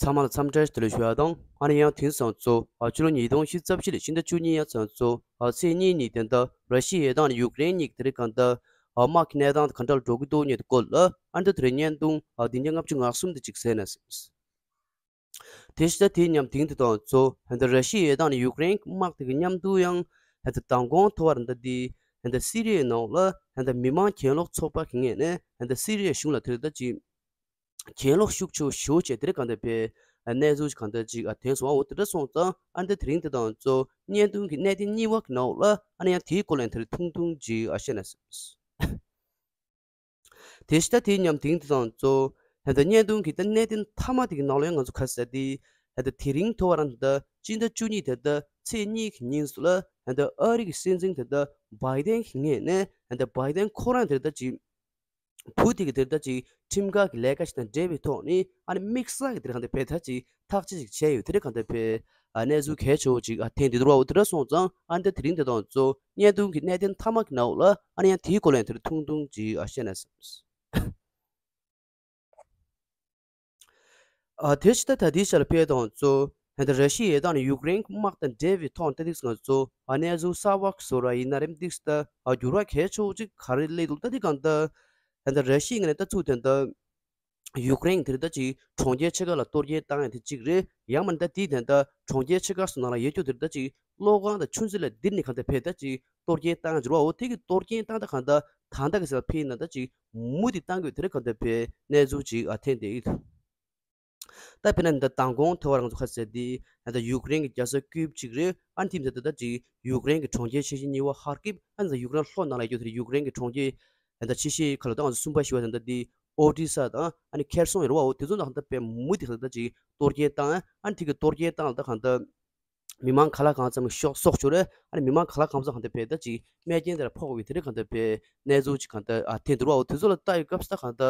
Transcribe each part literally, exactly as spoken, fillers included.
ཚང་མ་ལ་འཚམས་འདྲི་བདེ་ལེགས་ཞུ་ཡ་དང་། ཨ་ནི་ཡང་དེང་སང་ཚོ་ཨ་ཕྱི་ལོ་ཉིས་སྟོང་ཉི་ཤུ་རྩ་བཞི་ལོའི་ཕྱི་ཟླ་བཅུ་གཉིས་ཡ་ཚང་ཚོ་ཨ་ཚེས་གཉིས་ཉིན་དེ་འདྲ་ར་ཤི་ཡའི་དང་ནི་ཡུཀ་རེན་གཉིས་ཀྱི་དེ་རིང་གང་ལྟར་ཨ་དམག་གི་གནས་སྟངས་དེ་ག་འདྲ་འགྲོ་གི་འདུག་མཁན་དེ་སྐོར་ལ་ཨ་འདི་དེ་རིང་བརྙན་ཐུང་ཨ་བདུན་བརྒྱ་ལྔ་བཅུ་ང་གསུམ་དེ་ཅིག་གསན་ན་སྲིད། དེ་ཕྱི་ཟླ་དེའི་མཉམ་དེང་དེ་དང་ཚོ་ཧན་ད་ར་ཤི་ཡའི་དང་ནི་ཡུཀ་རེན་དམག་དེ་གི་མཉམ་དུ་ཡང་ཧན་ད་མདང་དགོང་ཐོ་བར་འདི་དེ་ཧན་ད་སི་རི་ཡའི་ནང་ལ་ཧན་ད་མི་མང་གྱེན་ལོག་ཚོགས་པ་གི་ངོས་ནས་ཧན་ད་སི་རི་ཡའི་གཞུང་ལ་དེ་རིང་ད་ཅིག་གྱེན་ལོག་ཤུགས་ཆེ་བོ་ཞེ་པོ་བྱས་དེ་རིང་གང་ལྟར་བས་གནས་ཚུལ་གང་ལྟར་ཅིག་ཨ་ཐོན་སོང་། འོ་དེ་འདྲ་སོང་ཙང་ཨ་ནི་དེ་རིང་དེ་དང་གཙོ་བོ་བརྙན་ཐུང་གི་གནད་དོན་གཉིས་པ་གི་ནང་ལ་ཨ་ནི་ཡང་དེའི་སྐོར་ལ་ཡང་དེ་རིང་ཐུང་ཐུང་ཅིག་ཨ་བཤད་ན་བསམས། དེ་ཕྱི་ཟླ་དེའི་མཉམ་དེང་དེ་དང་གཙོ་བོ་ཧན་ད་བརྙན་ཐུང་གི་ད་གནད་དོན་མཐའ་མ་དེ་གི་ནང་ལ་ཡང་ང་ཚོ་ག་ཟེར་དེ་ཧན་ད་དེ་རིང་ཐོ་བ་རང་དེ་ད་སྤྱི་ཟླ་བཅུ་གཉིས་དེ་ད་ཚེས་གཉིས་ཀྱི་ཉིན་སུ་ལ་ཧན་ད་ཨ་རི་གི་སྲིད་འཛིན་དེ་ད་བྷའི་ཏན་གི་ངོས་ནས་ཧན་ད་བྷའི་ཏན་ཁོ་རང་དེ་ད་ཅིག་བུ་དེ་གི་དེ་ལྟ་ཅིག་ཁྲིམས་འགལ་གྱི་ལས་ཀ་ཞིག་དང་འབྲེལ་བའི་ཐོག་ནས་ཨ་ནི་དམིགས་བསལ་གྱི་དེ་གང་ལྟར་བས་ད་ཅིག་ཐག་གཅོད་ཅིག་བྱས་ཡོད། དེ་རིང་གང་ལྟར་བས་ཨ་གནས་ཚུལ་གལ་ཆེ་བོ་ཅིག་ཨ་ཐེངས་འདི་འདུག་བ། འོ་དེ་འདྲ་སོང་ཙང་ཨ་ནི་ད་དེ་རིང་འདི་དང་གཙོ་བོ་བརྙན་ཐུང་གི་གནད་དོན་མཐའ་མ་གི་ནང་ལ་ཨ་ནི་ཡང་དེའི་སྐོར་ལ་ཡང་དེ་རིང་ཐུང་ཐུང་ཅིག་ཨ་བཤད་ན་བསམས། ཨ་དེ་ཕྱི་ད་ད་ལྟའི་ཆ་ལ་ཕེབས་དང་གཙོ་ཧན་ད་ར་ཤི་ཡའི་དང་ནི་ཡུཀ་རེན་དམག་དང་འབྲེལ་བའི་ཐོག་ཏན་ཏིག་ང་ཚོ་ཨ་གནས་ཚུལ་གསར་བ་བཟོ་ར་ཡིན་ན་རེམ་ཏིག་ད་ཨ་འགྱུར་བ་གལ་ཆེ་བོ་ཅིག་ག་རེ་སླེབས་འདུག་ད་འདི་གང་ད་ཧན་ད་ར་ཤི་ཡ་ནས་ད་ཚུགས་དོན་ད་ཡུཀ་རེན་དེར་ད་ཅིག་གྲོང་ཁྱེར་ཆེ་ཁག་ལ་གཏོར་སྐྱོན་བཏང་ཡ་དེ་གཅིག་རེད། ཡང་མིན་ད་དེའི་དོན་ད་གྲོང་ཁྱེར་ཆེ་ཁག་སོགས་ནང་ལ་ཡོད་རྒྱུ་དེར་ད་ཅིག་གློག་ཁང་དང་ཆུ་མཛོད་ལ་འདིར་ནི་གང་ད་ཕེབས་ད་ཅིག་གཏོར་སྐྱོན་བཏང་ཡ་འགྱུར་བའོ། དེ་གི་གཏོར་སྐྱོན་བཏང་ད་གང་ད་ད་ལྟ་གི་ཟེར་ཕེབས་ན་ད་ཅིག་མུ་མཐུད་བཏང་དགོས་དེ་རེད། གང་ད་ཕེབས་གནས་ཚུལ་ཅིག་ཨ་ཐེངས་དེ་ད་དཔེར་ན་འདི་མདང་དགོང་ཐོ་བ་རང་ཚོ་ཁ་ཟེར་དེ་ད་ཡུཀ་རེན་གྱི་རྒྱལ་ས་ཀིབ་ཅིག་རེད། ཨ་ནི་དེ་ད་ད་ཅིག་ཡུཀ་རེན་གྱི་གྲོང་ཁྱེར་ཆེ་ཤོས་གཉིས་པ་ཧར་ཀིབ། ཨ་ནི་ད་ཡུཀ་རེན་ལྷོ་ནང་ལ་ཡོད་དེ་ཡུཀ་རེན་གྱི་གྲོང་ཁྱེར་ད་ཆེ་ཤོས་ཁ་ལ་ད་ང་ཚོ་གསུམ་པ་བཞི་པ་ད་ད་དེ་ཨོ་ཌི་ས་དང་ཨ་ནི་ཁེར་སོང་ཡོད་རེད་བ། འོ་དེ་ཚོ་ནང་ད་དཔེ་མུ་དེ་ཁ་ད་ཅིག་གཏོར་སྐྱོན་བཏང་། ཨ་ནི་དེ་གི་གཏོར་སྐྱོན་བཏང་ལ་ད་གང་ད་མི་མང་ག་ལ་གང་འཚམ་ཤོག་སྲོག་ཤོར་རེད། ཨ་ནི་མི་མང་ག་ལ་གང་འཚམ་གང་ད་ཕེབས་ད་ཅིག་རྨས་སྐྱོན་དེ་ལ་ཕོག་པའི་དེ་རེད། གང་ད་ཕེབས་གནས་ཚུལ་ཅིག་གང་ད་ཨ་ཐེངས་འདུག་བ། འོ་དེ་ཚོ་ལ་ལྟ་ཡི་སྐབས་སུ་ད་གང་ད་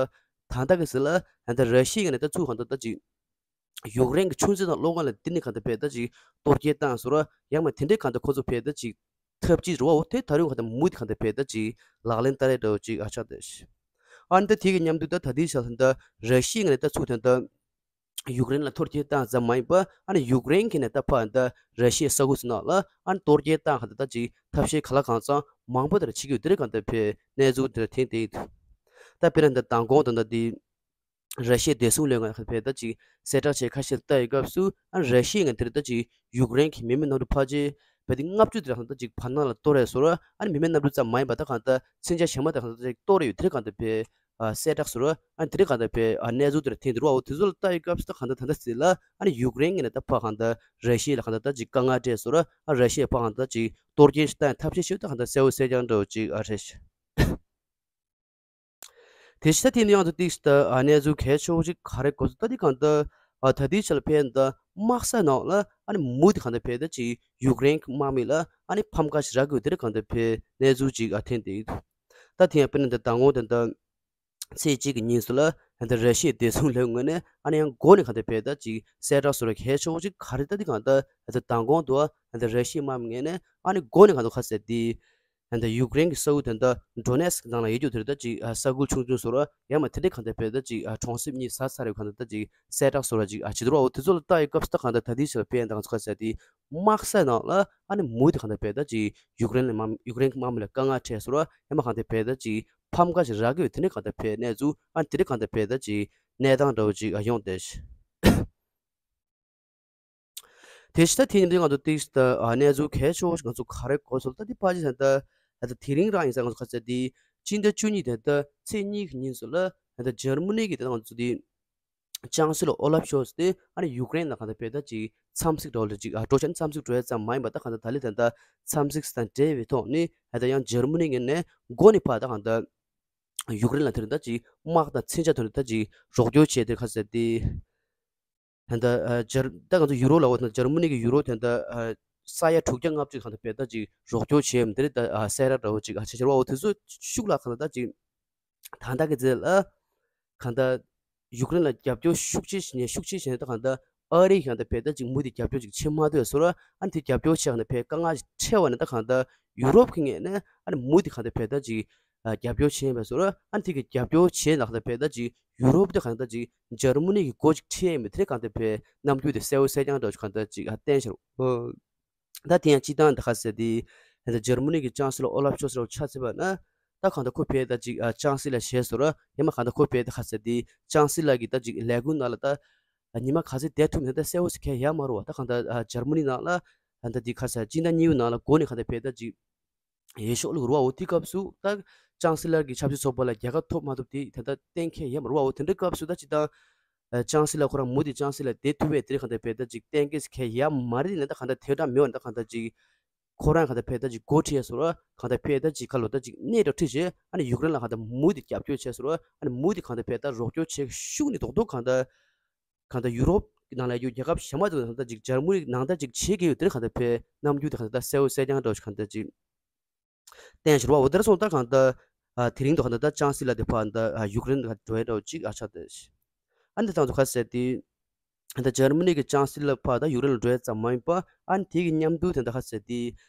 ད་ལྟ་གི་ཟེར་ལ་ད་ལྟ་ར་ཤི་ཡ་ནས་ད་ཚུགས་གང་ད་ད་ཅིག་ཡུཀ་རེན་གྱི་ཆུ་མཛོད་དང་གློག་ཁང་ལ་འདི་ནས་གང་ད་ཕེབས་ད་ཅིག་གཏོར་སྐྱོན་བཏང་སོང་ར། ཡང་མ་དེ་འདྲའི་གང་ད་ཁོ་ཚོ་ཕེབས་ད་ཅིག་ཐབས་ཅིག་རེད་བ། འོ་དེ་ད་རུང་གང་ད་མུ་དེ་གང་ད་ཕེབས་ད་ཅིག་ལག་ལེན་བསྟར་ཡ་འདྲ་བོ་ཅིག་ཨ་ཆགས་ད་ཤི། ཨ་ནི་ད་དེ་གི་མཉམ་དུ་ད་ད་ལྟའི་ཆ་ལ་ད་ར་ཤི་ཡ་ནས་ད་ཚུགས་དོན་ད་ཡུཀ་རེན་ལ་གཏོར་སྐྱོན་བཏང་ཙམ་མ་ཡིན་པ་ཨ་ནི་ཡུཀ་རེན་གྱི་ནས་ད་ཕར་ད་ར་ཤི་ཡའི་ས་ཁུལ་ཚོ་ནང་ལ་ཨ་ནི་གཏོར་སྐྱོན་བཏང་ག་ད་ད་ཅིག་ཐབས་ཤེས་ག་ལ་གང་འཚམ་མང་པོ་དེ་འདྲ་བྱེད་ཀྱི་ཡོད། དེ་རེད། གང་ད་ཕེབས་གནས་ཚུལ་དེ་འདྲ་ཐེངས་དེ་ཡིན། ད་དཔེར་ན་ད་མདང་དགོང་དང་ད་དེ་ར་ཤི་ཡའི་བདེ་སྲུང་ལས་ཁུངས་ཕེབས་ད་ཅིག་གསལ་བསྒྲགས་བྱས་ཁ་ཤས་ལྟ་ཡི་སྐབས་སུ་ཨ་ནི་ར་ཤི་ཡ་ནས་དེ་རེད་ད་ཅིག་ཡུཀ་རེན་གྱི་མི་མེད་གནམ་གྲུ་ཕལ་ཆེར་བས་དེ་ལྔ་བཅུ་དེ་འདྲ་གང་ད་ཅིག་བར་སྣང་ལ་གཏོར་རེད་སོང་ར། ཨ་ནི་མི་མེད་གནམ་གྲུ་ཙམ་མ་ཡིན་པ་ད་གང་ད་མཚོན་ཆ་གཞན་མ་དེ་གང་ད་ཅིག་གཏོར་རེ་ཡོད། དེ་རེད། གང་ད་ཕེབས་ཨ་གསལ་བསྒྲགས་སོང་ར། ཨ་ནི་དེ་རེད། གང་ད་ཕེབས་ཨ་གནས་ཚུལ་དེ་འདྲ་ཐེངས་དེ་རུ་བ། འོ་དེ་ཚོ་ལ་ལྟ་ཡི་སྐབས་སུ་ད་གང་ད་ད་ལྟ་ཟེར་ལ་ཨ་ནི་ཡུཀ་རེན་གྱི་ནས་ད་ཕར་གང་ད་ར་ཤི་ཡ་ལ་གང་ད་ད་ཅིག་དཀའ་ངལ་འཕྲད་སོང་ར། ཨ་ར་ཤི་ཡ་ཕར་གང་ད་ཅིག་གཏོར་སྐྱོན་ཞིག་བཏང་ཐབས་ཤེས་ཤིག་ད་གང་ད་གསལ་བོ་གསལ་རྐྱང་འདྲ་བོ་ཅིག་ཨ་རེད་ཤག་དེ་ཕྱི་ད་དེ་ནི་ཡང་དུ་ཏིག་ད་ཨ་གནས་ཚུལ་གལ་ཆེ་བོ་ཅིག་ག་རེ་གོ་སོང་ད་དེ་གང་ད་ཨ་ད་དེའི་ཆ་ལ་ཕེབས་ད་དམག་ས་ནང་ལ་ཨ་ནི་མུ་དེ་གང་ད་ཕེབས་ད་ཅིག་ཡུཀ་རེན་གྱི་དམག་མི་ལ་ཨ་ནི་ཕམ་ཁ་ཞིག་རག་གི་ཡོད། དེ་རེད། གང་ད་ཕེབས་གནས་ཚུལ་ཅིག་ཨ་ཐེངས་དེ་ཡིན། ད་དེ་ཡང་དཔེར་ན་ད་མདང་དགོང་དེ་ད་ཚེས་གཅིག་གི་ཉིན་སུ་ལ་ད་ར་ཤི་ཡའི་བདེ་སྲུང་ལས་ངོས་ནས་ཨ་ནི་ཡང་འགོ་ནས་གང་ད་ཕེབས་ད་ཅིག་གསལ་བསྒྲགས་སོང་ར། གལ་ཆེ་བོ་ཅིག་ག་རེ་ད་དེ་གང་ད་ད་མདང་དགོང་དུ་ཨ་ད་ར་ཤི་ཡའི་དམག་མི་ངོས་ནས་ཨ་ནི་འགོ་ནས་གང་ད་ཁ་ཟེར་དེ་ད་ཡུཀ་རེན་གྱི་ས་ཁུལ་དེ་འདྲ་ཌོ་ནེ་སི་ཀི་ནང་ལ་ཡོད་རྒྱུ་དེ་རེད། ད་ཅིག་ཨ་ས་ཁུལ་ཆུང་ཆུང་བཟོ་ར་ཡང་མ་དེ་འདྲའི་གང་ལྟར་བས་ད་ཅིག་ཨ་གྲོང་གསེབ་གཉིས་ཟ་ཚར་རེད། གང་ལྟར་ད་ཅིག་གསལ་བསྒྲགས་བཟོ་ར་ཅིག་ཨ་བྱེད་དུ་རོགས། འོ་དེ་ཚོ་ལ་ལྟ་ཡི་སྐབས་སུ་ད་གང་ལྟར་ད་ལྟའི་ཆར་བས་ད་ང་ཚོ་ཁ་ཟེར་དེ་དམག་ས་ནང་ལ་ཨ་ནི་མུ་དེ་གང་ལྟར་བས་ད་ཅིག་ཡུཀ་རེན་ལ་དམག་ཡུཀ་རེན་གྱི་དམག་མི་ལ་དཀའ་ངལ་འཕྲད་བཟོ་ར་ཡང་མ་གང་ལྟར་བས་ད་ཅིག་ཕམ་ཁ་ཞིག་རག་གི་ཡོད། དེ་འདྲའི་གང་ལྟར་བས་གནས་ཚུལ་ཨ་ནི་དེ་འདྲའི་གང་ལྟར་བས་ད་ཅིག་གནས་སྟངས་འདྲ་བོ་ཅིག་ཨ་ཡོང་བསྡད་ཤག་དེ་ཕྱི་ད་དེ་ནི་ང་ཚོ་ཏིག་ད་ཨ་གནས་ཚུལ་གལ་ཆེ་བོ་ཞིག་ང་ཚོ་ག་རེ་གོ་སོང་ད་དེ་ཕལ་ཆེར་ད་ད་དེ་རིང་རང་ཡིན་ས་ང་ཚོ་ཁ་ཟེར་དེ་སྤྱི་ཟླ་བཅུ་གཉིས་དེ་ད་ཚེས་གཉིས་ཀྱི་ཉིན་སུ་ལ་ད་འཇར་མ་ནི་གི་ད་ང་ཚོ་དེ་ཅང་སི་ལོ་ཨོ་ལབ་ཤོལ་ཚ་དེ་ཨ་ནི་ཡུཀ་རེན་ལ་གང་ལྟར་བས་ད་ཅིག་འཚམས་གཟིགས་འགྲོ་ལ་ཅིག་ཨ་འགྲོ་ཆ་ནི་འཚམས་གཟིགས་འགྲོ་ཡ་ཙམ་མ་ཡིན་པ་ད་གང་ལྟར་ད་ལི་ད་ད་འཚམས་གཟིགས་དང་འབྲེལ་བའི་ཐོག་ནས་ད་ཡང་འཇར་མ་ནི་ངོས་ནས་འགོ་ནས་ཕར་ད་གང་ལྟར་ཡུཀ་རེན་ལ་དེ་རིང་ད་ཅིག་དམག་དང་མཚོན་ཆ་དེ་རིང་ད་ཅིག་རོགས་སྐྱོར་བྱས་དེ་ཁ་ཟེར་དེ། ད་ལྟ་ཨ་འཇར་ད་ང་ཚོ་ཡུ་རོ་ལ་འོ་ན་འཇར་མ་ནི་གི་ཡུ་རོ་དེ་འདྲ་ཨ་ས་ཡ་དྲུག་བརྒྱ་ལྔ་བཅུ་གང་ལྟར་བས་ད་ཅིག་རོགས་སྐྱོར་བྱས་ཡོད་དེ་རེད། ད་ཨ་གསལ་བསྒྲགས་འདྲ་བོ་ཅིག་ཨ་བྱས་བྱས་ར་བ། འོ་དེ་ཚོ་ཤུགས་ལ་གང་ལྟར་ད་ཅིག་ད་ལྟ་གི་རྗེས་ལ་གང་ལྟར་ཡུཀ་རེན་ལ་རྒྱབ་སྐྱོར་ཤུགས་ཆེ་ཞིག་ནས་ཤུགས་ཆེ་ཞིག་ནས་ད་གང་ལྟར་ཨ་རི་གང་ལྟར་བས་ད་ཅིག་མུ་མཐུད་རྒྱབ་སྐྱོར་ཅིག་བྱེད་མ་ཐུབ་པ་བཟོ་ར། ཨ་ནི་དེ་རྒྱབ་སྐྱོར་བྱས་གང་ལྟར་བས་དཀའ་ངལ་ཅིག་འཕྲད་པ་ནས་ད་གང་ལྟར་ཡུ་རོབ་ཀྱི་ངོས་ནས་ཨ་ནི་མུ་མཐུད་གང་ལྟར་བས་ད་ཅིག་ ཨ་རྒྱབ་སྐྱོར་བྱས་པའི་བཟོ་འདྲ། ཨ་ནི་དེ་གི་རྒྱབ་སྐྱོར་བྱས་ན་གང་ལྟར་ཕེ་ད་ཅིག་ཡུ་རོབ་དེ་གང་ལྟར་ཅིག་འཇར་མ་ནི་གི་སྒོ་ཅིག་ཁྲིད་ཡས་མེད། དེ་གང་ལྟར་ཕེ་རྣམ་འགྱུར་དེ་གསལ་པོ་གསལ་རྐྱང་འདྲ་ཅིག་གང་ལྟར་ཅིག་ཨ་བསྟན་ཤར། ཨོ། ད་དེ་ཡང་སྤྱིར་བཏང་ད་ག་ཟེར་དེ། ད་འཇར་མ་ནི་གི་ཅང་སི་ལར་ཨོ་ལབ་ཤོལ་ཚ་ལབ་ཆ་མཚོན་པ་ན། ད་གང་ལྟར་ཁོ་ཕེ་ད་ཅིག་ཨ་ཅང་སི་ལར་བྱས་སོང་ར། ཡང་མ་གང་ལྟར་ཁོ་ཕེ་ད་ག་ཟེར་དེ་ཅང་སི་ལར་གི་ད་ཅིག་ལས་ཁུངས་ནང་ལ་ད་ཉི་མ་ག་ཚོད་བསྡད་ཐུབ་མིན་ད་གསལ་པོ་ཞིག་གང་ཡང་ཡོད་མ་རེད་བ། ད་གང་ལྟར་ཨ་འཇར་མ་ནི་ནང་ལ་ད་ད་དེ་ག་ཟེར་སྤྱི་ཟླ་གཉིས་པའི་ནང་ལ་འགོ་ནས་གང་ལྟར་ཕེ་ད་ཅིག་ཡོད་ཤོག་ལུག་རུ་བ། འོ་དེ་སྐབས་སུ་ད་ཅང་སི་ལར་གྱི་ཆབ་སྲིད་ཚོགས་པ་ལ་རྒྱལ་ཁ་ཐོབ་མ་ཐོབ་དེ་ད་ལྟ་གཏན་འཁེལ་ཡོད་མ་རེད་བ། འོ་དེ་འདྲའི་སྐབས་སུ་ད་ཅི་ད་ཅང་སི་ལར་ཁོ་རང་མུ་མཐུད་ཅང་སི་ལར་བསྡད་ཐུབ་པའི་དེ་རིང་གང་ལྟར་ཕེ་ད་ཅིག་གཏན་འཁེལ་གང་ཡང་ཡོད་མ་རེད། ཡིན་ན་ད་གང་ལྟར་དེ་འདྲ་མེད་པ་ན་ད་གང་ལྟར་ཅིག་ཁོ་རང་གང་ལྟར་ཕེ་ད་ཅིག་འགོ་ཁྲིད་སོང་ར། གང་ལྟར་ཕེ་ད་ཅིག་ཁ་ལོ་ད་ཅིག་སྣེ་འདྲ་ཁྲིད་བྱས། ཨ་ནི་ཡུཀ་རེན་ལ་གང་ལྟར་མུ་མཐུད་རྒྱབ་སྐྱོར་བྱས་སོང་ར། ཨ་ནི་མུ་མཐུད་གང་ལྟར་ཕེ་ད་རོགས་སྐྱོར་བྱེད་ཤུགས་ནི་རྡོག་རྡོག་གང་ལྟར་གང་ལྟར་ཡུ་རོབ་ནང་ལ་ཡོད་རྒྱལ་ཁབ་གཞན་མ་ཚོ་གང་ལྟར་ཅིག་འཇར་མ་ནི་ནང་ལྟར་ཅིག་བྱེད་ཀྱི་ཡོད། དེར་གང་ལྟར་ཕེ་རྣམ་འགྱུར་དེ་གང་ལྟར་གསལ་པོ་གསལ་རྐྱང་འདྲ་བོ་ཞིག་གང་ལྟར་ཅིག་བསྟན་ཤར་བ། འོ་དེར་སོང་ད་གང་ལྟར་ཨ་དེ་རིང་དུ་གང་ལྟར་ད་ཅང་སི་ལར་དེ་ཕར་ད་ཨ་ཡུཀ་རེན་ལ་འགྲོ་ཡ་འདྲ་བོ་ཅིག་ཨ་ཆགས་ཏེ། ཨ་འདི་ཙང་ཚོ་ག་ཟེར་དེ། ད་འཇར་མ་ནི་གི་ཅང་སི་ལར་ཕར་ད་ཡུཀ་རེན་ལ་འགྲོ་ཡ་ཙམ་མ་ཡིན་པ། ཨ་ནི་དེ་གི་མཉམ་དུ་དེ་འདྲ་ག་ཟེར་དེ།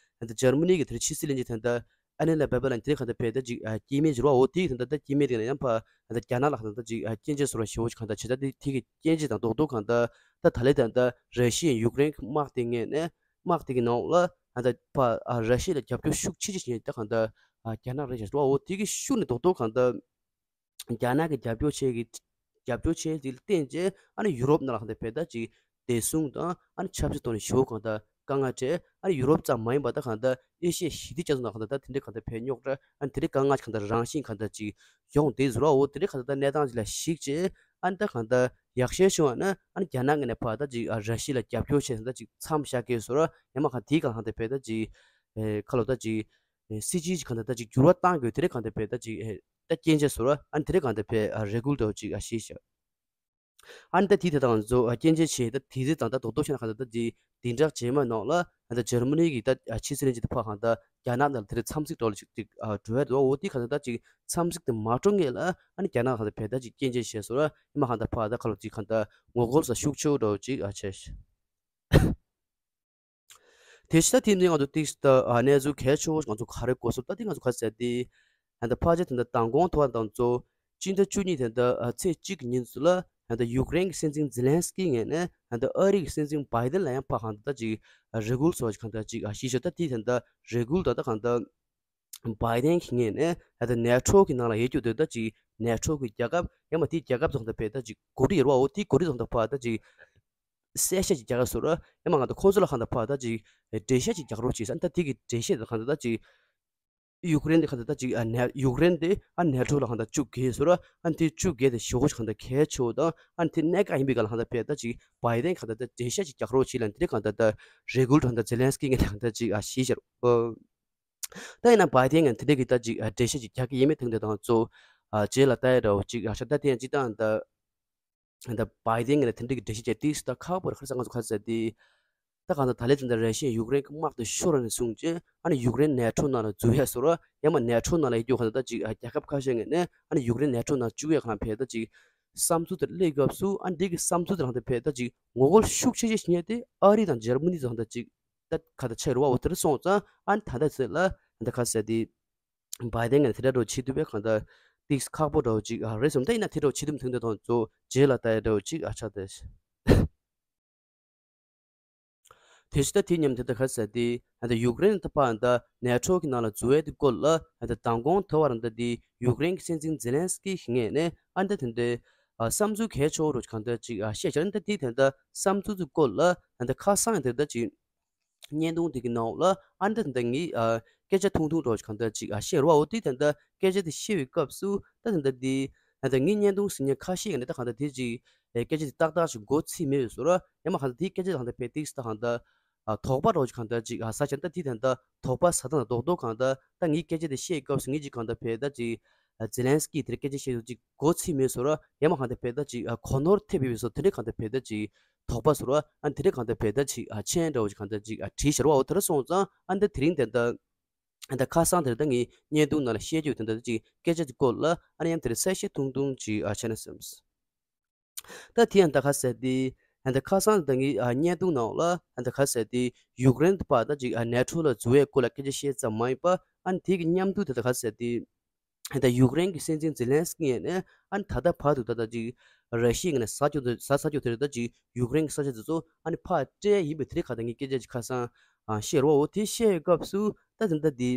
ད་འཇར་མ་ནི་གི་དེར་ཕྱི་སྲིད་བློན་ཆེན་དེ་འདྲ་ཨན་ནེ་ལ་བེ་བེར་ལན་དེ་གང་ལྟར་ཕེ་ད་ཅིག་ཨ་སྐྱེས་དམན་ཅིག་རེད་བ། འོ་དེ་གི་དེ་འདྲ་ད་སྐྱེས་དམན་དེ་ནས་ཡང་ཕར་ད་རྒྱ་ནག་ལ་གང་ལྟར་ཅིག་ཨ་སྐྱོན་བརྗོད་བཟོ་འདྲ་ཞེ་པོ་ཅིག་གང་ལྟར་བྱེད། ད་དེ་དེ་གི་སྐྱོན་བརྗོད་དང་རྡོག་རྡོག་གང་ལྟར་ད་ད་ལས་ད་ད་ར་ཤི་ཡས་ཡུཀ་རེན་གྱི་དམག་དེ་ངོས་ནས་དམག་དེ་གི་ནང་ལ་ད་ད་ཕར་ཨ་ར་ཤི་ཡ་ལ་རྒྱབ་སྐྱོར་ཤུགས་ཆེ་ཆེ་བྱེད་ད་གང་ལྟར་ཨ་རྒྱ་ནག་རེད་ཤག་རེད་བ། འོ་དེ་གི་ཤུགས་ནས་རྡོག་རྡོག་གང་ལྟར། རྒྱ་ནག་གི་རྒྱབ་སྐྱོར་བྱེད་ཀྱི། རྒྱབ་སྐྱོར་བྱེད་ཀྱི་བརྟེན་བྱས་ཨ་ནི་ཡུ་རོབ་ནང་ལ་གང་ལྟར་ཕེ་ད་ཅིག་བདེ་སྲུང་དང་ཨ་ནི་ཆབ་སྲིད་ཐོག་ནས་ཞེ་པོ་གང་ལྟར་དཀའ་ངལ་འཕྲད། ཨ་ནི་ཡུ་རོབ་ཙམ་མ་ཡིན་པ་ད་གང་ལྟར་ཨེ་ཤི་ཡའི་ཞི་བདེ་རྒྱ་མཚོ་ནང་གང་ལྟར་ད་དེ་འདྲའི་གང་ལྟར་ཕེ་རྙོག་དྲ་ཨ་ནི་དེ་འདྲའི་དཀའ་ངལ་གང་ལྟར་རང་བཞིན་གང་ལྟར་ཅིག་ཡོང་བསྡད་ཟེར་བ། འོ་དེ་འདྲའི་གང་ལྟར་གནས་སྟངས་ཅིག་ལ་གཞིགས་བྱས་ཨ་ནི་ད་གང་ལྟར་ཡག་ཤོས་བྱུང་བ་ན་ཨ་ནི་རྒྱ་ནག་ངོས་ནས་ཕར་ད་ཅིག་ཨ་ར་ཤི་ཡ་ལ་རྒྱབ་སྐྱོར་བྱས་ད་ཅིག་མཚམས་བཞག་གི་ཟེར་བ། ཡང་མ་གང་དེའི་གང་ལྟར་ཕེ་ད་ཅིག་ཨེ་ཁ་ལོ་ད་ཅིག་སྲིད་ཇུས་ཀྱི་གང་ལྟར་ད་ཅིག་འགྱུར་བ་གཏང་དགོས། དེ་འདྲའི་གང་ལྟར་ཕེ་ད་ཅིག་ཨེ་ད་སྐྱོན་བརྗོད་བཟོ་འདྲ་ཨ་ནི་དེ་འདྲའི་གང་ལྟར་ཕེ་ཨ་རེ་སྐུལ་འདྲ་བོ་ཅིག་ཨ་བྱས་ཤག་ཨ་ནི་ད་དེ་དེ་དང་ཚོ་ཨ་སྐྱོན་བརྗོད་བྱས་ད་དེ་དེ་དང་ད་རྡོག་རྡོག་བྱས་ན་གང་ལྟར་ད་ཅིག་བདུན་ཕྲག་རྗེས་མ་ནང་ལ་ཨ་ད་འཇར་མ་ནི་གི་ད་ཨ་ཕྱི་སྲིད་བློན་ཆེན་དེ་ཕར་གང་ལྟར་རྒྱ་ནག་ནང་ལ་དེ་འདྲའི་འཚམས་གཟིགས་འདྲ་བོ་ཅིག་ཅིག་ཨ་འགྲོ་ཡ་འདུག་འོ་དེ་གང་ལྟར་ད་ཅིག་འཚམས་གཟིགས་དེ་མ་འགྲོ་སྔོན་ལ་ཨ་ནི་རྒྱ་ནག་གང་ལྟར་ཕེ་ད་ཅིག་སྐྱོན་བརྗོད་བྱས་བཟོ་འདྲ་ཨ་ནི་མ་གང་ལྟར་ཕར་ད་ཁ་ལོ་ཅིག་གང་ལྟར་ངོ་རྒོལ་ས་ཤུགས་ཆེ་བོ་འདྲ་བོ་ཅིག་ཨ་བྱས་ཤག་དེ་ཕྱི་ད་དེ་ནི་ང་ཚོ་ཏིག་ད་ཨ་གནས་ཚུལ་གལ་ཆེ་བོ་ང་ཚོ་ག་རེ་གོ་སོང་། ད་དེ་ང་ཚོ་ག་ཟེར་དེ། ཨ་ད་ཕལ་ཆེར་དེ་འདྲ་མདང་དགོང་ཐོག་དང་ཚོ་སྤྱི་ཟླ་བཅུ་གཉིས་དེ་འདྲ་ཨ་ཚེས་གཅིག་གི་ཉིན་ཚོ་ལ་ཨ་ད་ཡུཀ་རེན་གྱི་སྲིད་འཛིན་ཛེ་ལན་སི་ཀི་ངོས་ནས་ཨ་ད་ཨ་རི་གི་སྲིད་འཛིན་བྷའི་ཏན་ལ་ཡང་ཕར་གང་ད་ཅིག་རེ་སྐུལ་སོགས་ཀྱི་གང་ད་ཅིག་ཨ་ཞུས་ཤག་ད་དེ་དེ་འདྲ་རེ་སྐུལ་ད་ད་གང་ད་བྷའི་ཏན་གྱི་ངོས་ནས་ཨ་ད་ནེ་ཊོ་གི་ནང་ལ་ཡོད་རྒྱུ་དེ་ད་ཅིག་ནེ་ཊོ་གི་རྒྱལ་ཁབ་ཡང་མ་དེའི་རྒྱལ་ཁབ་ཚོ་གང་ད་ཕེ་ད་ཅིག་གོ་སྒྲིག་ཡོད་རེད་བ། འོ་དེའི་གོ་སྒྲིག་ཚོ་གང་ད་ཕར་ད་ཅིག་གསལ་བཤད་ཅིག་རྒྱག་ག་སོ་ར། ཡང་མ་གང་ལྟར་ཁོང་ཚོ་ལ་གང་ལྟར་ཕར་ད་ཅིག་འགྲེལ་བཤད་ཅིག་རྒྱག་རོགས་བྱེད་ཟེར། ད་དེ་གི་འགྲེལ་བཤད་དེ་གང་ལྟར་ད་ཅིག་ཡུཀ་རེན་དེ་གང་ལྟར་ད་ཅིག་ཨ་ནེ་ཡུཀ་རེན་དེ་ཨ་ནེ་ཊོ་ལ་གང་ལྟར་བཅུག་གི་སོ་ར། ཨ་དེ་བཅུག་གི་དེ་ཞེ་པོ་ཅིག་གང་ལྟར་གལ་ཆེ་བོ་དང་ཨ་དེ་གནད་འགག་ཡིན་པའི་སྒང་ལ་གང་ལྟར་ཕེ་ད་ཅིག་བྷའི་ཏན་གང་ལྟར་ད་འགྲེལ་བཤད་ཅིག་རྒྱག་རོགས་བྱེད་ལ་དེ་གང་ལྟར་ད་རེ་སྐུལ་གང་ལྟར་ཛེ་ལན་སི་ཀི་ངོས་ནས་གང་ལྟར་ཅིག་ཨ་ཞུས་ཤག་ཨོ། ད་ཡིན་ན་བྷའི་ཏན་ངོས་ནས་དེ་འདྲ་གི་ད་ཅིག་ཨ་འགྲེལ་བཤད་ཅིག་རྒྱག་གི་ཡིན་མིན་དེ་འདྲ་དང་གཙོ་ཨ་རྗེས་ལ་ལྟ་ཡ་འདྲ་བོ་ཅིག་ཨ་ཤ་ད་དེ་ཡང་སྤྱིར་བཏང་ད། ད་བྷའི་ཏན་ངོས་ནས་དེ་འདྲ་གི་འགྲེལ་བཤད་བྱས་ཏིག་ད་ཁག་པོ་རེད། ཁ་སང་ང་ཚོ་ག་ཟེར་དེ། ད་གང་ལྟར་ད་ལན་ཙམ་ད་ར་ཤི་ཡས་ཡུཀ་རེན་གྱི་དམག་དེ་ཤོར་ནས་བཟུང་རྗེས་ཨ་ནི་ཡུཀ་རེན་ནེ་ཊོ་ནང་ལ་འཛུལ་ཡ་སོ་ར། ཡང་མ་ནེ་ཊོ་ནང་ལ་ཡོད་རྒྱུ་གང་ལྟར་ད་ཅིག་ཨ་རྒྱལ་ཁབ་ཁ་ཤས་ངོས་ནས་ཨ་ནི་ཡུཀ་རེན་ནེ་ཊོ་ནང་བཅུག་ཡ་གང་ཕེ་ད་ཅིག་བསམ་ཚུལ་དེ་སླེབས་སྐབས་སུ་ཨ་ནི་འདི་གི་བསམ་ཚུལ་དེ་གང་ལྟར་ཕེ་ད་ཅིག་ངོ་རྒོལ་ཤུགས་ཆེ་ཆེ་བྱེད་མཁན་དེ་ཨ་རི་དང་འཇར་མ་ནི་ཚོ་གང་ལྟར་ཅིག་ད་གང་ལྟར་ཆགས་རེད་བ། འོ་དེར་སོང་ཙང་ཨ་ནི་ད་ལྟ་ཚེ་ལ་ད་ག་ཟེར་དེ། བྷའི་ཏན་ངོས་ནས་དེ་འདྲ་འདྲ་བོ་བྱེད་ཐུབ་པའི་གང་ལྟར་ཏིག་ཁག་པོ་འདྲ་བོ་ཅིག་ཨ་རེད་བསམ། ད་ཡིན་ན་དེ་འདྲ་བོ་བྱེད་ཐུབ་མི་ཐུབ་འདི་དང་གཙོ་རྗེས་ལ་ལྟ་ཡ་འདྲ་བོ་ཅིག་ཨ་ཆགས་ཏེ། དེ་བཞིན་ད་དེ་མཉམ་དུ་ད་ག་ཟེར་དེ་ཨ་ད་ཡུཀ་རེན་ད་ཕར་ད་ནེ་ཊོ་གི་ནང་ལ་འཛུལ་བའི་དེ་སྐོར་ལ་ཨ་ད་མདང་དགོང་དེ་བར་ད་དེ་ཡུཀ་རེན་གྱི་སྲིད་འཛིན་ཛེ་ལན་སི་ཀི་ངོས་ནས་ཨ་ད་དེ་འདྲའི་ཨ་བསམ་ཚུལ་གལ་ཆེ་བོ་འདྲ་བོ་ཅིག་གང་ལྟར་ཅིག་ཨ་བཤད་བྱས། ཨ་ད་དེ་དེ་འདྲ་བསམ་ཚུལ་དེ་སྐོར་ལ་ཨ་ད་ཁ་སང་དེ་འདྲ་ཅིག་བརྙན་ཐུང་དེ་གི་ནང་ལ་ཨ་ནི་ད་ད་ངས་ཨ་སྐད་ཆ་ཐུང་ཐུང་འདྲ་བོ་ཅིག་གང་ལྟར་ཅིག་ཨ་བཤད་རོགས། འོ་དེ་ད་ད་སྐད་ཆ་དེ་བཤད་པའི་སྐབས་སུ་ད་ད་ད་དེ་ད་ད་ངས་བརྙན་ཐུང་གཟིགས་མཁན་ཁ་ཤས་ཀྱིས་ད་གང་ལྟར་དེ་ཅིག་ཨེ་སྐད་ཆ་དེ་ཏག་ཏག་ཅིག་མགོ་ཚོས་མེད་པའི་བཟོ་འདྲ། ཡང་མ་གང་ལྟར་དེ་སྐད་ཆ་དེ་གང་ལྟར་ཕེ་ཏིག་ད་གང་ལྟར་ཨ་དོགས་པ་འདྲ་བོ་ཅིག་གང་ལྟར་ཅིག་ཨ་ཟ་བྱས། ད་དེ་ད་ད་དོགས་པ་ཟ་སྟངས་རྡོག་རྡོག་གང་ལྟར་ད་ངས་སྐད་ཆ་དེ་བཤད་པའི་སྐབས་སུ་ངས་ཅིག་གང་ལྟར་ཕེ་ད་ཅིག་ཨ་ཛེ་ལན་སི་ཀི་དེར་སྐད་ཆ་བཤད་དུས་ཅིག་མགོ་ཚོས་མེད་བཟོ་འདྲ། ཡང་མ་གང་ལྟར་ཕེ་ད་ཅིག་ཨ་གོ་ནོར་ཐེབས་ཡོད་པའི་བཟོ་དེ་འདྲ་གང་ལྟར་ཕེ་ད་ཅིག་དོགས་པ་བཟོ་འདྲ། ཨ་དེ་འདྲ་གང་ལྟར་ཕེ་ད་ཅིག་ཨ་མཆན་འདྲ་བོ་ཅིག་གང་ལྟར་ཅིག་ཨ་བྲིས་ཤར་བ། འོ་དེར་སོང་ཙང་ཨ་ད་དེ་རིང་དེ་ད་ཨ་ད་ཁ་སང་དེར་ད་ངས་བརྙན་ཐུང་ནང་ལ་བཤད་རྒྱུ་དེ་འདྲ་ཅིག་སྐད་ཆ་ཅིག་སྐོར་ལ་ཨ་ནི་ཡང་དེར་གསལ་བཤད་ཐུང་ཐུང་ཅིག་ཨ་བྱས་ན་བསམས། ད་དེ་ཡང་ད་ག་ཟེར་དེ་ཨ་ད་ཁ་སང་ད་ངས་ཨ་བརྙན་ཐུང་ནང་ལ་ཨ་ད་ག་ཟེར་དེ་ཡུཀ་རེན་དུ་ཕར་ད་ཅིག་ཨ་ནེ་ཊོ་ལ་འཛུལ་བའི་སྐོར་ལ་སྐད་ཆ་བཤད་ཙམ་མ་ཡིན་པ་ཨ་ནི་དེ་གི་མཉམ་དུ་དེ་ད་ག་ཟེར་དེ། ད་ཡུཀ་རེན་གྱི་སྲིད་འཛིན་ཛེ་ལན་སི་ཀི་ངོས་ནས་ཨ་ནི་ད་ལྟ་བར་དུ་ད་ལྟ་ཅིག་ར་ཤི་ཡའི་ངོས་ནས་ཟ་རྒྱུ་དེ་ཟ་ཟ་རྒྱུ་དེ་རེད། ད་ཅིག་ཡུཀ་རེན་གྱི་ས་ཆ་དེ་ཚོ་ཨ་ནི་ཕར་སྤྲད་ཡིན་པའི་དེ་རིང་ཁ་ད་ངས་སྐད་ཆ་ཅིག་ཁ་སང་ཨ་བཤད་རོགས། འོ་དེ་བཤད་སྐབས་སུ་ད་དེ་འདྲ་དེ་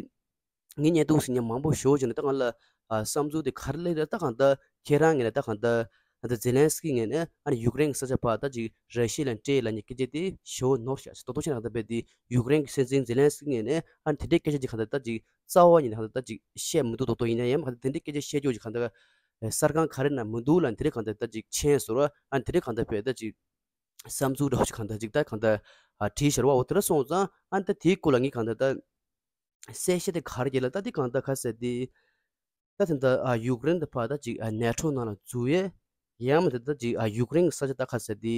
ངས་བརྙན་ཐུང་ཟིན་མཁན་མང་པོ་ཞེ་པོ་ཅིག་ནས་ད་ང་ལ་ཨ་བསམ་ཚུལ་དེ་ག་རེ་སླེབས་རེད། ད་གང་ལྟར་ཁྱེད་རང་ངོས་ནས་ད་གང་ལྟར་ད་ལྟ་ཛེ་ལན་སི་ཀི་ངོས་ནས་ཨ་ནི་ཡུཀ་རེན་གྱི་ས་ཆ་ཕར་ད་ཅིག་ར་ཤི་ཡ་ལ་སྤྲད་ལབ་མཁན་སྐད་ཆ་དེ་ཞེ་པོ་ནོར་ཤག་ཟེར། ཏོག་ཏོག་བཤད་ན་གང་ལྟར་རྦད་དེ་ཡུཀ་རེན་གྱི་སྲིད་འཛིན་ཛེ་ལན་སི་ཀི་ངོས་ནས་ཨ་ནི་དེ་འདྲའི་སྐད་ཆ་ཅིག་གང་ལྟར་ད་ཅིག་རྩ་བ་ཉིད་ནས་གང་ལྟར་ད་ཅིག་བཤད་མི་འདུག། ཏོག་ཏོག་ཡིན་ན་ཡང་གང་ལྟར་དེ་འདྲའི་སྐད་ཆ་བཤད་རྒྱུ་ཅིག་གང་ལྟར་གསར་ཁང་ག་རེ་ན་མི་འདུག་ལབ་དེ་འདྲའི་གང་ལྟར་ད་ཅིག་མཆན་བཟོ་ར་ཨ་ནི་དེ་འདྲའི་གང་ལྟར་རྦད་ད་ཅིག་བསམ་ཚུལ་འདྲ་བོ་ཅིག་གང་ལྟར་ཅིག་ད་གང་ལྟར་ཨ་བྲིས་ཤག་རོ། འོ་དེ་འདྲ་སོང་ཙང་ཨ་ནི་ད་དེའི་སྐོར་ལ་ངས་གང་ལྟར་ད་གསལ་བཤད་དེ་ག་རེ་རྒྱག་ལ་ད་དེ་གང་ལྟར་ག་ཟེར་དེ། ད་དེ་འདྲ་ཨ་ཡུཀ་རེན་དེ་ཕར་ད་ཅིག་ཨ་ནེ་ཊོ་ནང་ལ་འཛུལ་ཡས། ཡང་མིན་ད་ད་ཅིག་ཨ་ཡུཀ་རེན་གྱི་ས་ཆ་ད་ག་ཟེར་དེ་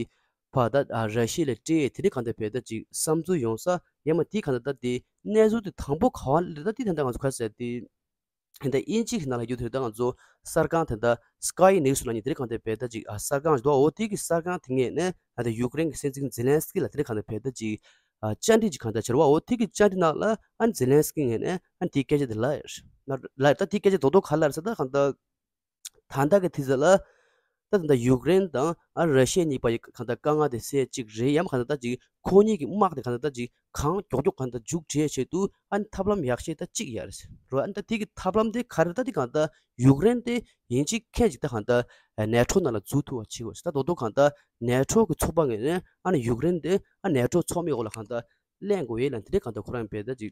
ཕར་ད་ཨ་ར་ཤི་ཡ་ལ་སྤྲད་ཡས་དེ་འདྲའི་གང་ལྟར་རྦད་ད་ཅིག་བསམ་ཚུལ་ཡོང་ས། ཡང་མིན་དེ་གང་ལྟར་ད་དེ་གནས་ཚུལ་དེ་དང་པོ་ག་བ་ལ་ད་དེ་དེ་འདྲ་ང་ཚོ་ག་ཟེར་དེ། དེ་འདྲ་དབྱིན་ཇི་གི་ནང་ལ་ཡོད་དུས་ད་ང་ཚོ་གསར་ཁང་དེ་འདྲ་སི་ཀའི་ནིའུ་སི་ལབ་མཁན་དེ་འདྲ་གང་ལྟར་རྦད་ད་ཅིག་ཨ་གསར་ཁང་ཞིག་འདུག། འོ་དེ་གི་གསར་ཁང་དེ་ངོས་ནས་ད་ལྟ་ཡུཀ་རེན་གྱི་སྲིད་འཛིན་ཛེ་ལན་སི་ཀི་ལ་དེ་འདྲ་གང་ལྟར་རྦད་ད་ཅིག་ཨ་བཅར་འདྲི་ཅིག་གང་ལྟར་བྱས་རེད་བ། འོ་དེ་གི་བཅར་འདྲི་ནང་ལ་ཨ་ཛེ་ལན་སི་ཀི་ངོས་ནས་ཨ་དེའི་སྐད་ཆ་དེ་ལབ་ཡོད་རེད། ལབ་ད་དེའི་སྐད་ཆ་རྡོག་རྡོག་ག་ལབ་རེད་ཟེར་ད་གང་ལྟར། ད་ལྟ་གི་དུས་ཚོད་ལ་ད་ད་ལྟ་ཡུཀ་རེན་དང་ཨ་ར་ཤི་ཡ་གཉིས་བར་གྱི་གང་ལྟར་དཀའ་ངལ་དེ་སེལ་གཅིག་རེད། ཡང་གང་ལྟར་ད་ཅིག་ཁོ་གཉིས་ཀྱི་དམག་དེ་གང་ལྟར་ད་ཅིག་གང་མགྱོགས་མགྱོགས་གང་ལྟར་མཇུག་སྒྲིལ་ཆེད་དུ་ཨ་ནི་ཐབས་ལམ་ཡག་ཤོས་ད་གཅིག་ཡོད་རེད་རོ། ཨ་ནི་ད་དེ་གི་ཐབས་ལམ་དེ་ག་རེ་ད་དེ་གང་ལྟར་ཡུཀ་རེན་དེ་ཡིན་གཅིག་མཁན་གཅིག་ད་གང་ལྟར་ནེ་ཊོ་ནང་ལ་འཛུལ་ཐུབ་པ་བྱེད་དགོས་ད། རྡོག་རྡོག་གང་ལྟར་ནེ་ཊོ་གི་ཚོགས་པ་ངོས་ནས་ཨ་ནི་ཡུཀ་རེན་དེ་ཨ་ནེ་ཊོ་ཚོགས་མིའི་འོག་ལ་གང་ལྟར་ལེན་དགོས་ཡས་ལ་དེ་འདྲའི་གང་ལྟར་ཁོ་རང་རྦད་ད་ཅིག་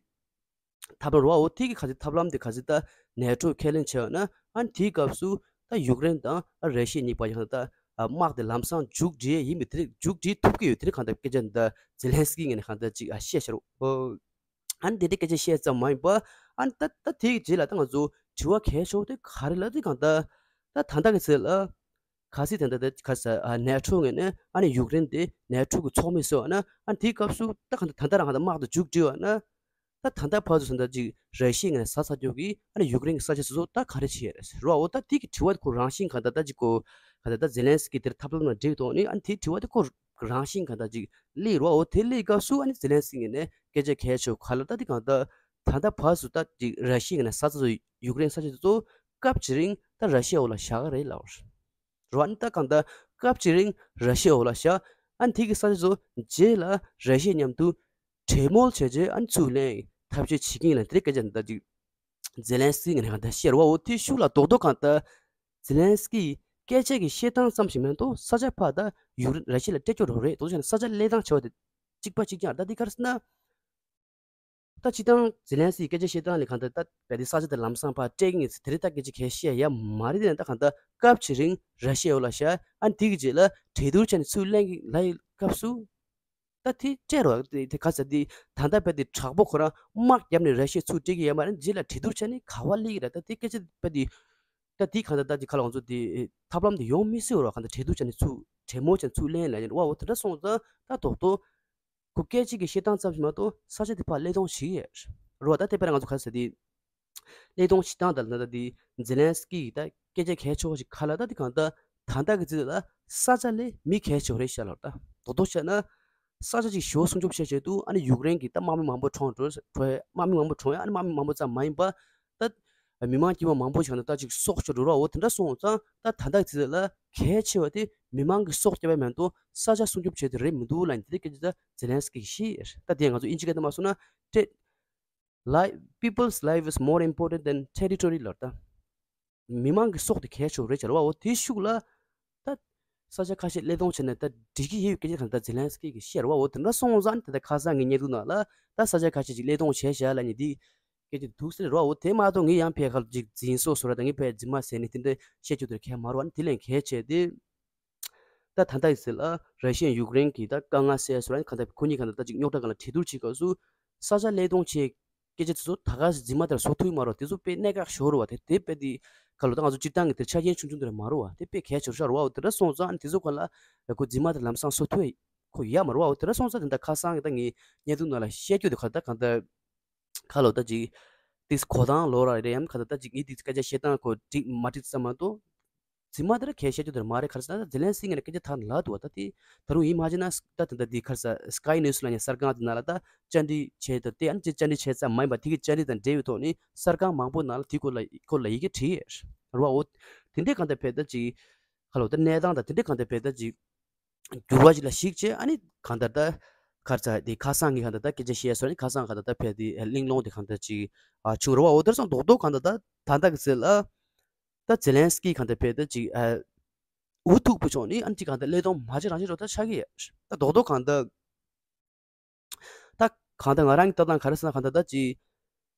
ཐབས་ལམ་རོ། འོ་དེ་གི་ག་ཚོད་ཐབས་ལམ་དེ་ག་ཚོད་ད་ནེ་ཊོ་ཁས་ལེན་བྱས་ཡོད་ན་ཨ་ནི་དེའི་སྐབས་སུ་ད་ཡུཀ་རེན་དང་ཨ་ར་ཤི་ཡ་གཉིས་བར་ཡང་ད་དམག་དེ་ལམ་སང་མཇུག་སྒྲིལ་ཡིན་པའི་དེ་རིགས་མཇུག་སྒྲིལ་ཐུབ་ཀྱི་ཡོད་དེ་རིགས་གང་ལྟར་སྐད་ཆ་འདི་ཛེ་ལན་སི་ཀི་ངོས་ནས་གང་ལྟར་ཅིག་ཨ་བཤད་བཞག་རོ། ཨ་ནི་དེ་འདྲའི་སྐད་ཆ་བཤད་ཙམ་མ་ཡིན་པ་ཨ་ནི་ད་ད་དེའི་རྗེས་ལ་ད་ང་ཚོ་དྲི་བ་གལ་ཆེ་བ་དེ་ག་རེ་ལབ་དེ་གང་ལྟར་ད་ད་ལྟ་གི་ཚེ་ལ། གལ་སྲིད་དེ་འདྲ་དེ་ག་ས་ཨ་ནེ་ཊོ་ངོས་ནས་ཨ་ནི་ཡུཀ་རེན་དེ་ནེ་ཊོ་གི་ཚོགས་མི་བཟོས་པ་ན་ཨ་ནི་དེའི་སྐབས་སུ་ད་ག་འདྲ་ད་ལྟ་རང་ག་འདྲ་དམག་དང་མཇུག་སྒྲིལ་བ་ན་ད་ད་ལྟ་ཕར་ཚུར་ད་ལྟ་ཅིག་ར་ཤི་ཡ་ངོས་ནས་ཟ་ཚར་རྒྱུ་གི་ཨ་ནི་ཡུཀ་རེན་གི་ས་ཆ་སོ་སོ་ད་ག་རེ་བྱེད་ཡ་རེད་རོ། འོ་ད་དེ་གི་དྲི་བ་དེ་ཁོ་རང་བཞིན་ག་ད་ད་ཅིག་གོ་ག་ད་ད་ཛེ་ལན་སི་ཀི་དེར་ཐབས་ལམ་ལ་འགྲིག་ཐོག་ནི་ཨ་ནི་དེའི་དྲི་བ་དེ་ཁོ་རང་བཞིན་ག་ད་ཅིག་སླེབས་རོ། འོ་དེ་སླེབས་སྐབས་སུ་ཨ་ནི་ཛེ་ལན་སི་ཀི་ངོས་ནས་སྐད་ཆ་གལ་ཆེ་བ་ག་ལ་ད་དེ་ག་ད་ད་ལྟ་ཕར་ཚུར་ད་ཅིག་ར་ཤི་ཡ་ངོས་ནས་ཟ་ཚར་ཚོ་ཡུཀ་རེན་ས་ཆ་དེ་ཚོ་སྐབས་ཅིག་རིང་ད་ར་ཤི་ཡའི་འོག་ལ་བཞག་ག་རེད་ལབ་རོ། ཨ་ནི་ད་གང་ལྟར་སྐབས་ཅིག་རིང་ར་ཤི་ཡའི་འོག་ལ་བཞག་ཨ་ནི་དེ་གི་ས་ཆ་ཚོ་རྗེས་ལ་ར་ཤི་ཡ་མཉམ་དུ་གྲོས་མོལ་བྱས་རྗེས་ཨ་ནི་ཚུར་ལེན་ཐབས་ཤེས་བྱེད་ཀྱིན་ལ་དེ་རིང་སྐད་ཆ་འདི་ལྟ་ཅིག་ཛེ་ལན་སི་ཀི་ངོས་ནས་གང་ལྟར་བཤད་རོ། འོ་དེ་ཤུགས་ལ་རྡོག་རྡོག་གང་ལྟར་ཛེ་ལན་སི་ཀི་སྐད་ཆ་གི་བཤད་སྟངས་ཙམ་ཞིག་མ་གཏོགས་ས་ཆ་ཕར་ད་ཡུཀ་རེན་ར་ཤི་ཡ་ལ་སྤྲད་རྒྱུ་རོ་རེད། རྡོག་རྡོག་བྱས་ན་ས་ཆ་སླེབས་སྟངས་བྱས་པ་དེ་གཅིག་པ་གཅིག་རྐྱང་རེད། ད་འདི་ག་རེ་ཟེར་ན། ད་སྤྱིར་བཏང་ཛེ་ལན་སི་ཀི་སྐད་ཆ་བཤད་སྟངས་ལས་གང་ལྟར་ད་རྦད་དེ་ས་ཆ་དེ་ལམ་སང་ཕར་སྤྲད་ཀྱི་ཡིན་ཟེར་དེ་རིང་ད་སྐད་ཆ་གང་བཤད་ཡ་མ་རེད། དེ་ནས་ད་གང་ལྟར་སྐབས་ཅིག་རིང་ར་ཤི་ཡའི་འོག་ལ་བཞག་ཨ་ནི་དེ་གི་རྗེས་ལ་གྲོས་བསྡུར་བྱས་ནས་ཚུར་ལེན་གྱི་ལབ་ཡི་སྐབས་སུ། ད་དེ་སྤྲད་རོགས་དེ་དེ་ག་ཟེར་དེ་ད་ལྟ་རྦད་དེ་དྲག་པོ་ཁོ་རང་དམག་བརྒྱབ་ནས་ར་ཤི་ཡ་ཚུར་སྤྲད་ཀྱི་ཡོད་མ་རེད། རྗེས་ལ་གྲོས་བསྡུར་བྱས་ནས་ག་བ་སླེབས་ཀྱི་རེད། ད་དེ་སྐད་ཆ་རྦད་དེ་ད་དེ་གང་ལྟར་ད་དེ་ག་ལ་ང་ཚོ་དེ་ཐབས་ལམ་དེ་ཡོང་མི་སྲིད་རོགས། གང་ལྟར་གྲོས་བསྡུར་བྱས་ནས་ཚུར་གྲོས་མོལ་བྱས་ནས་ཚུར་ལེན་ལབ་ཡིན་རོགས། འོ་དེ་འདྲ་སོང་ཙང་ད་རྡོག་རྡོག་ཁོ་སྐད་ཅིག་གིས་བཤད་སྟངས་ཙམ་ཞིག་མ་གཏོགས་ས་ཆ་དེ་ཕར་སླེབས་གཏོང་བྱེད་ཀྱི་ཡོད་རེད་བ། ད་དེ་དཔེར་ན་ང་ཚོ་ག་རེ་ཟེར་དེ། སླེབས་གཏོང་བྱེད་སྟངས་དང་ལ་ད་དེ་ཛེ་ལན་སི་ཀི་ད་སྐད་ཆ་གལ་ཆེ་བ་ཞིག་ག་ལ་ད་དེ་གང་ལྟར་ད་ལྟ་གི་ཚེ་ལ་ས་ཆ་ལས་མི་གལ་ཆེ་བ་རེད་ཤག་ལབ། ད་རྡོག་རྡོག་བཤད་ན་ས་ཆ་ཅིག་ཞེ་པོ་སྲུང་སྐྱོབ་བྱེད་ཆེད་དུ་ཨ་ནི་ཡུཀ་རེན་གྱི་ད་དམག་མི་མང་པོ་གྲོངས་འགྲོ་གྲོངས་དམག་མི་མང་པོ་གྲོངས་ཡ་ཨ་ནི་དམག་མི་མང་པོ་ཙམ་མ་ཡིན་པ། ད་མི་མང་དཀྱུས་མ་མང་པོ་ཞིག་ད་ལྟ་ཅིག་སྲོག་ཤོར་འགྲོ་ར། འོ་དེ་འདྲ་སོང་ཙང་ད་ད་ལྟ་གི་ཚེ་ལ་གལ་ཆེ་བ་དེ་མི་མང་གི་སྲོག་སྐྱོབ་ཡ་མ་གཏོགས་ས་ཆ་སྲུང་སྐྱོབ་བྱེད་དེ་རེད་མི་འདུག་ལབ་ཡིན། དེ་སྐད་ཆ་ད་ཛེ་ལན་སི་ཀི་གིས་བཤད། ད་དེ་ང་ཚོ་དབྱིན་ཇི་སྐད་དུ་མ་སོང་ན་ཏེ། Life, people's life is more important than territory ལབ་ད། མི་མང་གི་སྲོག་དེ་གལ་ཆེ་བ་རེད་ཟེར་བ། འོ་དེ་ཤུགས་ལ་ད་ས་ཆ་ཁ་ཤས་སླེབས་གཏོང་བྱས་ནས་ད་འགྲིག་གི་ཡོད་སྐད་ཆ་གང་ད་ཛེ་ལན་སི་ཀི་གིས་བཤད་ར་བ། འོ་དེ་འདྲ་སོང་ཙང་དེ་ད་ཁ་སང་གི་བརྙན་ཐུང་ནང་ལ་ད་ས་ཆ་ཁ་ཤས་ཅིག་སླེབས་གཏོང་བྱས་བཞག་ལབ་ནས་འདི་སྐད་ཆ་འདུག་ཟེར་ར་བ། འོ་དེ་མ་གཏོགས་ངས་ཡང་ཕལ་ཁ་ཅིག་འཛིན་སོགས་སོ་ར་ད་ངས་ཕལ་རྫུན་མ་ཟེར་ནས་དེ་འདྲ་བཤད་རྒྱུ་དེ་གལ་མ་རེད་བ། དེ་ལས་གལ་ཆེ་དེ། ད་ད་ལྟ་ཡི་ཟེར་ལ་ར་ཤི་ཡ་ཡུཀ་རེན་གྱི་ད་དཀའ་ངལ་སེལ་སོ་ར་གང་ལྟར་ཁོ་གཉིས་གང་ལྟར་ད་ཅིག་རྙོག་དྲ་སྒང་ལ་གྲོས་བསྡུར་བྱེད་སྐབས་སུ་ས་ཆ་སླེབས་གཏོང་བྱེད་སྐད་ཆ་དེ་ཚོ་ད་ག་སེ་རྫུན་མ་དེར་བཟོ་ཐུབ་ཀྱི་མ་རེད་བ། དེ་ཚོ་དཔེ་གནད་འགག་ཤོར་བ་དེ་དེ་དཔེ་དེ་ག་ལོ་ད་ང་ཚོ་སྤྱིར་བཏང་གི་དེར་ཆ་རྐྱེན་ཆུང་ཆུང་དེ་རེད་མ་རེད་བ། དེ་དཔེ་གལ་ཆེ་ཤོས་རེད་བ། འོ་དེ་འདྲ་སོང་ཙང་དེ་ཚོ་ག་ལ་ཁོ་རྫུན་མ་དེ་ལམ་སང་བཟོ་ཐུབ་ཁོ་ཡ་མ་རེད་བ། འོ་དེ་འདྲ་སོང་ཙང་དེ་འདྲ་ཁ་སང་གི་ད་ངས་བརྙན་ཐུང་ནང་ལ་བཤད་རྒྱུ་དེ་ག་ད་གང་ལྟར་ཁ་ལོ་ད་ཅིག་ཏིས་གོ་སྟངས་ལོ་ར་རེད་ཡམ་ག་ད་ད་ཅིག་ངས་དེ་སྐད་ཆ་བཤད་སྟངས་ཁོ་འགྲིག་མ་འགྲིག་ཙམ་མ་གཏོགས། རྫུན་མ་དེ་ར་གས་བཤད་རྒྱུ་དེ་ར་མ་རེད། ག་རེ་ཟེར་ན་ད་ཛེ་ལན་སི་ཀི་ངོས་ནས་སྐད་ཆ་དག་ལབ་འདུག་བ། ད་དེ་ད་རུང་ཡིན་མ་བྱས་ན་ད་དེ་འདྲ་དེ་ག་རེ་ཟེར་Sky News ལབ་མཁན་གསར་ཁང་དེ་ནང་ལ་ད་བཅར་འདྲི་བྱས་ད་དེ་ཨ་ནི་བཅར་འདྲི་བྱས་ཙམ་མ་ཡིན་པ་དེ་གི་བཅར་འདྲི་དང་འབྲེལ་བའི་ཐོག་ནས་གསར་ཁང་མང་པོ་ནང་ལ་དེ་སྐོར་ལ་སྐོར་ལ་ཡི་གེ་བྲིས་ཡོད་རེད་བ། འོ་དེ་འདྲའི་གང་ལྟར་བས་ད་ཅིག་ཁ་ལོ་ད་གནས་སྟངས་དང་དེ་འདྲའི་གང་ལྟར་བས་ད་ཅིག་འགྱུར་བ་ཞིག་ལ་གཞིགས་བྱས། ཨ་ནི་གང་ལྟར་ད་ག་རེ་ཟེར་དེ་ཁ་སང་གི་གང་ལྟར་ད་སྐད་ཆ་བཤད་སོང་། ཨ་ནི་ཁ་སང་གང་ལྟར་ད་བས་དེ་གླེང་སློང་དེ་གང་ལྟར་ཅིག་ཨ་བྱུང་རེད་བ། འོ་དེར་སོང་རྡོག་རྡོག་གང་ལྟར་ད་ད་ལྟ་གི་ཚེ་ལ་ད་ཛེ་ལན་སི་ཀི་གང་ལྟར་བས་ད་ཅིག་ཨ་འུ་ཐུག་པོ་བྱུང་ནི་ཨ་ནི་ཅིག་གང་ལྟར་ཀླད་སྟོང་མ་བྱེད་རང་བྱེད་འགྲོ་ད་ཆགས་ཀྱི་ཡོད། ད་རྡོག་རྡོག་གང་ལྟར་ད་གང་ལྟར་ང་རང་གི་ལྟ་སྟངས་ག་རེ་ཟེར་ན་གང་ལྟར་ད་ཅིག་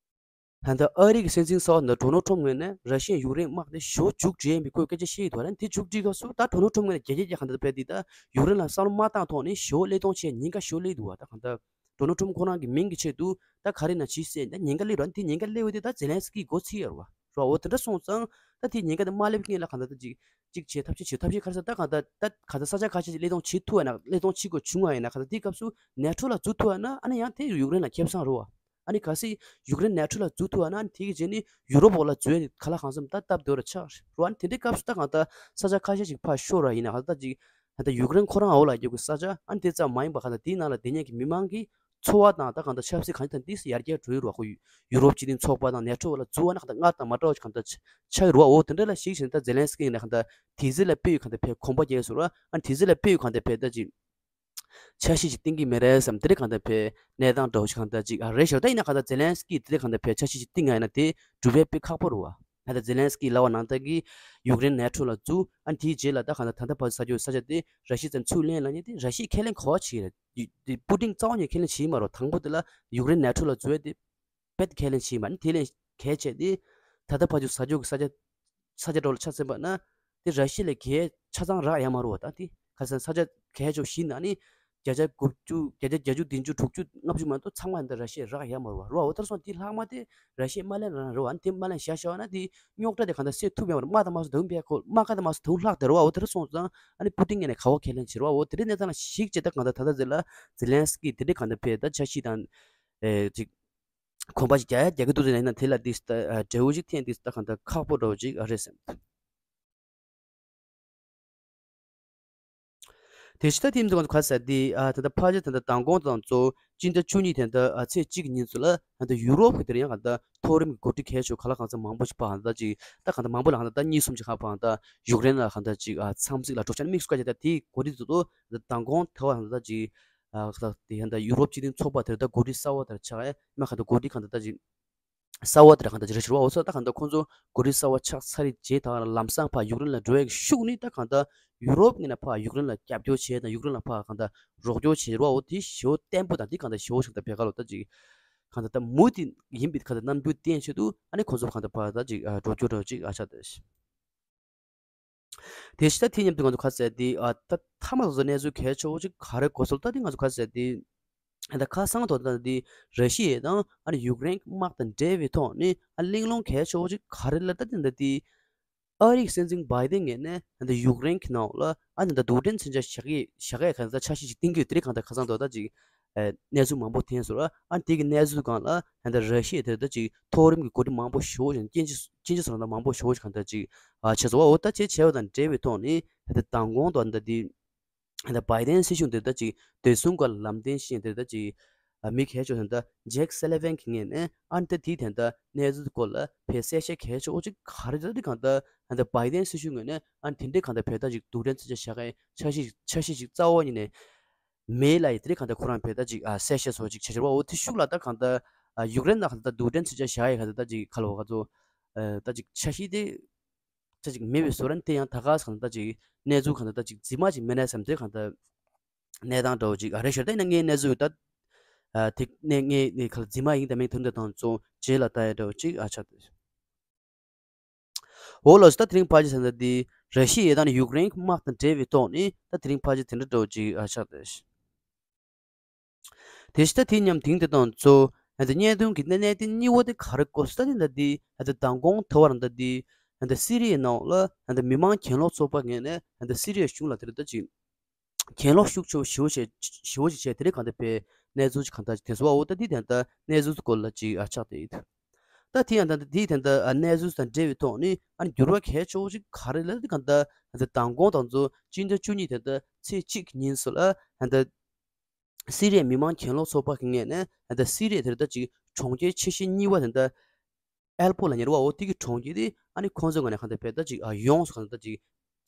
ད་ལྟ་ཨ་རི་གི་སྲིད་འཛིན་གསར་པ་ད་ལྟ་ཌོ་ནལ་ཊམ་ངོས་ནས་ར་ཤི་ཡ་ཡུཀ་རེན་དམག་དེ་ཞེ་པོ་མཇུག་སྒྲིལ་ཡིན་པའི་སྐོར་སྐད་ཆ་བཤད་ཡོད་དོ། ཨ་ནི་དེ་མཇུག་སྒྲིལ་སྐབས་སུ་ད་ཌོ་ནལ་ཊམ་ངོས་ནས་རྒྱ་སྐྱེད་ཀྱི་གང་ལྟར་བས་དེ་ད་ཡུཀ་རེན་ལ་བསམ་བློ་མ་བཏང་ཐོག་ནས་ཞེ་པོ་ཀླད་སྟོང་བྱས་ཉེན་ཁ་ཞེ་པོ་སླེབས་འདུག་བ། ད་གང་ལྟར་ཌོ་ནལ་ཊམ་ཁོ་རང་གི་མིང་གི་ཆེད་དུ་ད་ག་རེ་ན་ཇི་བཤད་ད་ཉེན་ཁ་སླེབས་ར། དེ་ཉེན་ཁ་སླེབས་པ་དེ་ད་ཛེ་ལན་སི་ཀི་མགོ་ཚོས་ཡོད་རེད་བ། རེད་བ། འོ་དེ་འདྲ་སོང་ཙང་ད་དེ་ཉེན་ཁ་དེ་མ་སླེབས་སྔོན་ལ་གང་ལྟར་ད་ཅིག་ཅིག་བྱེད་ཐབས་ཤེས་བྱེད་ཐབས་ཤེས་ག་རེ་ཟེར་ད་གང་ལྟར་ད་གང་ལྟར་ས་ཆ་ཁ་ཤས་ཅིག་ཀླད་སྟོང་བྱེད་ཐུབ་པ་ཡིན་ན་ཀླད་སྟོང་བྱེད་དགོས་བྱུང་བ་ཡིན་ན་གང་ལྟར་དེ་སྐབས་སུ་ནེ་ཊོ་ལ་འཛུལ་ཐུབ་པ་ན་ཨ་ནི་ཡང་དེ་ཡུཀ་རེན་ལ་ཁེ་བཟང་རེད་བ། ཨ་ནི་གལ་སྲིད་ཡུཀ་རེན་ནེ་ཊོ་ལ་འཛུལ་ཐུབ་པ་ན་ཨ་ནི་དེ་གི་རྗེས་ནི་ཡུ་རོབ་འོག་ལ་འཛུལ་ཡ་དེ་ག་ལ་གང་འཚམ་ད་སྟབས་བདེ་བ་ཆགས་རེད་བ། ཨ་ནི་དེ་འདྲའི་སྐབས་སུ་ད་གང་ལྟར་ས་ཆ་ཁ་ཤས་ཅིག་ཕར་ཤོར་བ་ཡིན་ན་གང་ལྟར་ད་ཅིག་ད་ལྟ་ཡུཀ་རེན་ཁོ་རང་འོག་ལ་རྒྱག་དགོས་ས་ཆ་ཨ་ནི་དེ་ཙམ་མ་ཡིན་པ་གང་ལྟར་དེའི་ནང་ལ་བསྡད་མཁན་གྱི་མི་མང་གི་འཚོ་བ་དང་ད་གང་ལྟར་ཆབ་སྲིད་གང་ཅི་དང་ཏོག་ཙམ་ཡར་རྒྱས་འགྲོ་ཡི་རེད་བ། ཁོ་ཡུ་རོབ་སྤྱི་མཐུན་ཚོགས་པ་དང་ནེ་ཊོ་ལ་འཛུལ་བ་ན་གང་ལྟར་སྔར་དང་མ་འདྲ་བ་ཞིག་གང་ལྟར་ཆགས་ཡི་རེད་བ། འོ་དེ་འདྲ་ལ་གཞིགས་བྱས་ན་ད་ཛེ་ལན་སི་ཀི་ཡིན་ན་གང་ལྟར་དེ་ཚོ་ལ་དཔེ་ཡོད་གང་ལྟར་བས་གོམ་པ་རྒྱག་སོང་ར། ཨ་དེ་ཚོ་ལ་དཔེ་ཡོད་གང་ལྟར་བས་ད་ཅིག་འཆར་གཞི་ཅིག་བཏིང་གི་མེད་རེད་བསམ། དེ་འདྲ་གང་ལྟར་བས་གནས་སྟངས་འདྲ་བོ་ཞིག་གང་ལྟར་ཅིག་ཨ་རེད་ཤག་ད་ཡིན་ན་གང་ལྟར་ཛེ་ལན་སི་ཀི་དེ་འདྲ་གང་ལྟར་བས་འཆར་གཞི་ཅིག་བཏིང་ཡ་ཡིན་ན་དེ་འགྲུབ་ཡ་དཔེ་ཁག་པོ་རེད་བ། ད་ལྟ་ཛེ་ལན་སི་ཀི་ལབ་པ་ནང་ལྟར་གྱི་ཡུཀ་རེན་ནེ་ཊོ་ལ་འཛུལ། ཨ་དེའི་རྗེས་ལ་ད་གང་ལྟར་ད་ལྟ་བར་དུ་ས་ཆ་ས་ཆ་དེ་ར་ཤི་ཡ་ཙམ་ཚུར་ལེན་ལབ་མཁན་དེ་ར་ཤི་ཡས་ཁས་ལེན་ག་བ་བྱེད་རེད། དེ་པུ་ཏིན་རྩ་བ་ཉིད་ཁས་ལེན་བྱེད་མ་རེད། དང་པོ་དེ་ལ་ཡུཀ་རེན་ནེ་ཊོ་ལ་འཛུལ་ཡ་དེ་རྦད་ཁས་ལེན་བྱེད་མ་ནི་དེ་ལས་གལ་ཆེ་དེ། ད་ལྟ་བར་དུ་ས་ཕྱོགས་ཀྱི་ས་ཆ་ས་ཆ་འགྲོ་ལ་ཆ་མཚོན་པ་ན་དེ་ར་ཤི་ཡ་ལས་གལ་ཆ་ཚང་རག་ཡ་མ་རེད་བ། ད་དེ་ཁ་སང་ས་ཆ་གལ་ཆེ་བཞི་ནང་ནི་བརྒྱ་ཆ་དགུ་བཅུ་བརྒྱ་ཆ་བརྒྱད་ཅུ་བདུན་ཅུ་དྲུག་ཅུ་ལྔ་བཅུ་མ་གཏོགས་ཚང་མ་འདི་ར་ཤི་ཡ་རག་ཡ་མ་རེད་བ། རེད་བ། འོ་དེར་སོང་དེ་ལྷག་མ་དེ་ར་ཤི་ཡ་མ་ལེན་རང་རེད་བ། ཨ་ནི་དེ་མ་ལེན་བཞག་བཞག་ན་དེ་རྙོག་དྲ་དེ་གང་ལྟར་སེལ་ཐུབ་ཡོད་མ་རེད། དམག་དང་དམག་སོ་དུང་བས་ཁོ་དམག་ཁ་དང་དམག་སོ་དུང་ལྷག་དེ་རེད་བ། འོ་དེར་སོང་ཙང་ཨ་ནི་པུ་ཏིན་ངོས་ནས་ག་བ་ཁས་ལེན་བྱེད་རེད་བ། འོ་དེ་རིང་གནས་སྟངས་ལ་གཞིགས་བྱས་ད་གང་ལྟར་ད་ལྟ་ཟེར་ལ་ཛེ་ལན་སི་ཀི་དེ་འདྲའི་གང་ལྟར་བས་ད་འཆར་གཞི་དང་ཨེ་ཅིག་གོམ་པ་ཞིག་རྒྱག་ཡ་རྒྱག་གི་འདུག་ཟེར་ན་ཡིན་ན་དེ་ལ་འདི་ལྟ་འབྲས་བུ་ཞིག་འཐེན་འདི་ལྟ་གང་ལྟར་ཁག་པོ་འདྲ་བོ་ཅིག་ཨ་རེད་སེམས། དེ་ཕྱི་ད་ཐིམ་དུ་ག་ས་འདི་ཨ་ད་ལྟ་ཕལ་ཆེར་ད་ལྟ་མདང་དགོང་དང་གཙོ་སྤྱི་ཟླ་བཅུ་གཉིས་དེ་ལྟ་ཨ་ཚེས་གཅིག་གི་ཉིན་ཚོ་ལ་ད་ལྟ་ཡུ་རོབ་ཀྱི་དེ་རིང་ཡང་གང་ལྟར་མཐོ་རིམ་གྱི་འགོ་ཁྲིད་གལ་ཆེ་ག་ལ་གང་ཚ་མང་པོ་ཞིག་ཕ་གང་ལྟར་ཅིག་ད་གང་ལྟར་མང་པོ་ལ་གང་ལྟར་ད་གཉིས་གསུམ་ཞིག་ཧ་ཕ་གང་ལྟར་ཡུཀ་རེན་ལ་གང་ལྟར་ཅིག་ཨ་འཚམས་གཟིགས་ལ་འགྲོ་ཆ་ནི་དམིགས་སུ་བཀར་བྱས་ད་དེའི་གོ་སྒྲིག་ཚོ་ད་མདང་དགོང་དེ་བ་གང་ལྟར་ཅིག་ཨ་ད་དེ་ཡང་ད་ཡུ་རོབ་སྤྱི་མཐུན་ཚོགས་པ་དེར་ད་འགོ་ཁྲིད་གསར་བ་དེར་ཆགས་ཨེ་མ་གང་ལྟར་འགོ་ཁྲིད་གང་ལྟར་ད་ཅིག་གསར་བ་དེར་གང་ལྟར་ཅིག་རེ་ཞུ་བ་འོ་ཚོ་ད་གང་ལྟར་ཁོང་ཚོ་འགོ་ཁྲིད་གསར་བ་ཆགས་ཚར་རེད་རྗེས་ད་ལམ་སང་ཕ་ཡུཀ་རེན་ལ་འགྲོ་ཡ་གི་ཤུགས་ནི་ད་གང་ལྟར་ཡུ་རོབ་ངོས་ནས་ཕ་ཡུཀ་རེན་ལ་རྒྱབ་སྐྱོར་བྱས་དང་ཡུཀ་རེན་ལ་ཕ་གང་ལྟར་རོགས་སྐྱོར་བྱས་རེད་བ། འོ་དེ་ཞེ་པོ་བརྟན་པོ་དང་དེ་གང་ལྟར་ཞེ་པོ་ཞིག་ད་བེ་ག་ལོ་ད་ཅིག་གང་ལྟར་ད་མུ་མཐུད་ཡིན་པའི་གང་ལྟར་རྣམ་འགྱུར་བསྟན་ཆེད་དུ་ཨ་ནི་ཁོང་ཚོ་གང་ལྟར་ཕ་ད་ཅིག་འགྲོ་སྐྱོར་འདྲ་བོ་ཅིག་ཨ་ཆགས་ཏེ། དེ་ཕྱི་ད་དེ་མཉམ་དུ་ང་ཚོ་ག་ཟེར་དེ་ཨ་ད་མཐའ་མ་ང་ཚོ་གནས་ཚུལ་གལ་ཆེ་བོ་ཅིག་ག་རེ་གོ་སོང་ད་དེ་ང་ཚོ་ག་ཟེར་དེ་ཨ་ད་ཁ་སང་དོ་ད་དེ་ར་ཤི་ཡ་དང་ཨ་ནི་ཡུཀ་རེན་དམག་དང་འབྲེལ་བའི་ཐོག་ནས་ཨ་གླེང་སློང་གལ་ཆེ་བོ་ཅིག་ག་རེ་ལ་ད་དེ་འདི་དེ་ཨ་རིའི་སྲིད་འཛིན་བྷའི་ཏིན་ངོས་ནས་ཨ་ད་ཡུཀ་རེན་གྱི་ནང་ལ་ཨ་ནི་ད་རྡུལ་ཕྲན་མཚོན་ཆ་བཞག་གི་བཞག་གི་ག་ད་འཆར་གཞི་ཅིག་བཏིང་གི་ཡོད། དེ་རིང་གང་ད་ཁ་སང་དོ་ད་ཅིག་ཨ་གནས་ཚུལ་མང་པོ་ཐོན་སོང་ར། ཨ་དེ་གི་གནས་ཚུལ་སྒང་ལ་ཨ་ད་ར་ཤི་ཡ་དེ་ད་ཅིག་མཐོ་རིམ་གྱི་འགོ་ཁྲིད་མང་པོ་ཞེ་པོ་ཅིག་སྐྱེ་འཆི་སྐྱེ་འཆི་སོང་ད་མང་པོ་ཞེ་པོ་ཅིག་གང་ད་ཅིག་ཨ་བྱས་སོང་བ། འོ་ད་བྱས་བྱས་པ་དང་འབྲེལ་བའི་ཐོག་ནས་ཨ་ད་མདང་དགོང་དོ་ཨ་ད་དེ་ཨ་ད་བྷའི་ཏིན་སྲིད་གཞུང་དེ་ད་ཅིག་བདེ་སྲུང་སྒང་ལམ་སྟོན་བྱེད་མཁན་དེ་ད་ཅིག་ཨ་མི་གལ་ཆེ་བ་དེ་ད་ཇེག་སེ་ལི་ཝན་གྱི་ངོས་ནས་ཨ་ད་དེའི་དེ་ད་གནས་ཚུལ་སྐོར་ལ་ཕེ་གསལ་བཤད་གལ་ཆེ་བོ་ཅིག་ག་རེ་ད་དེ་གང་ད་ཨ་ད་བྷའི་ཏིན་སྲིད་གཞུང་ངོས་ནས་ཨ་དེ་འདྲའི་གང་ད་བས་ད་ཅིག་རྡུལ་ཕྲན་མཚོན་ཆ་བཞག་གི་འཆར་གཞི་འཆར་གཞི་ཅིག་རྩ་བ་ཉིད་ནས་མེད་ལ་ཡི་དེ་རིང་གང་ལྟར་ཁོ་རང་བས་ད་ཅིག་ཨ་གསལ་བཤད་སོགས་ཅིག་བྱས་བྱས་པ། འོ་དེ་ཤུགས་ལ་ད་གང་ལྟར་ཨ་ཡུཀ་རེན་ནང་གང་ལྟར་རྡུལ་ཕྲན་མཚོན་ཆ་བཞག་ཡི་གང་ལྟར་ད་ཅིག་ཁ་ལོ་ག་ཚོ་ཨ་ད་ཅིག་འཆར་གཞི་དེ་ད་ཅིག་མེད་པའི་བཟོ་ར་ནི་དེ་ཡང་ད་ག་ས་གང་ལྟར་ད་ཅིག་གནས་ཚུལ་གང་ལྟར་ད་ཅིག་རྫུན་མ་ཅིག་མིན་ན་བསམ་དེ་གང་ལྟར་གནས་སྟངས་འདྲ་བོ་ཅིག་ཨ་རེད་ཤག་ད་ཡིན་ན་ངའི་གནས་ཚུལ་ད་ཨ་དེ་གནས་ངའི་ནས་ཁ་ལ་རྫུན་མ་ཡིན་དང་མིན་དོན་དེ་དང་ཚོ་རྗེས་ལ་ལྟ་ཡ་འདྲ་བོ་ཅིག་ཨ་ཆགས་ཏེ། འོ་ལགས་སོ། ད་དེ་རིང་ཕལ་ཆེར་ཟེར་ན་འདི་ར་ཤི་ཡ་དང་ཡུཀ་རེན་གྱི་དམག་དང་འབྲེལ་བའི་ཐོག་ནས་ད་དེ་རིང་ཕལ་ཆེར་དེ་འདྲ་འདྲ་བོ་ཅིག་ཨ་ཆགས་ཏེ། དེ་བཞིན་ད་དེ་མཉམ་དེང་དེ་དང་གཙོ་ཨ་ད་བརྙན་ཐུང་གི་གནད་གནད་དེ་གཉིས་པོ་དེ་ག་རེ་གོ་སོང་ད་དེ་ད་འདི་ཨ་ད་མདང་དགོང་དེ་བར་ད་འདི་ཨ་ད་སི་རི་ཡའི་ནང་ལ་ཨ་ད་མི་མང་གྱེན་ལོག་ཚོགས་པ་ངོས་ནས་ཨ་ད་སི་རི་ཡའི་གཞུང་ལ་དེ་རེད་ད་ཅིག་གྱེན་ལོག་ཤུགས་ཆེ་བོ་ཞེ་པོ་ཞེ་ཞེ་པོ་ཅིག་བྱས་དེ་རིང་གང་ལྟར་བས་གནས་ཚུལ་ཅིག་གང་ལྟར་ཅིག་དེ་སོ་བ། འོ་ད་འདི་དེ་ད་གནས་ཚུལ་སྐོར་ལ་ཅིག་ཨ་ཆགས་ཏེ་ཡིན། ད་དེ་ཡང་ད་ལྟ་དེའི་ད་ལྟ་གནས་ཚུལ་དང་འབྲེལ་བའི་ཐོག་ནས་ཨ་ནི་འགྱུར་བ་གལ་ཆེ་བོ་ཞིག་ག་རེ་ལབ་ན། ད་ལྟ་མདང་དགོང་དང་ཚོ་སྤྱི་ཟླ་བཅུ་གཉིས་ད་ལྟ་ཚེས་གཅིག་གི་ཉིན་སུ་ལ་ད་ལྟ་སི་རི་ཡའི་མི་མང་གྱེན་ལོག་ཚོགས་པ་གི་ངོས་ནས་ད་ལྟ་སི་རི་ཡའི་དེར་ད་ཅིག་གྲོང་ཁྱེར་ཆེ་ཤོས་གཉིས་པ་ད་ལྟ་ཨེལ་པོ་ལབ་མཁན་རེད་བ། འོ་དེ་གི་གྲོང་ཁྱེར་དེ་ཨ་ནི་ཁོང་ཚོའི་ངོས་ནས་གང་ལྟར་བས་ད་ཅིག་ཨ་ཡོངས་སུ་གང་ལྟར་ད་ཅིག་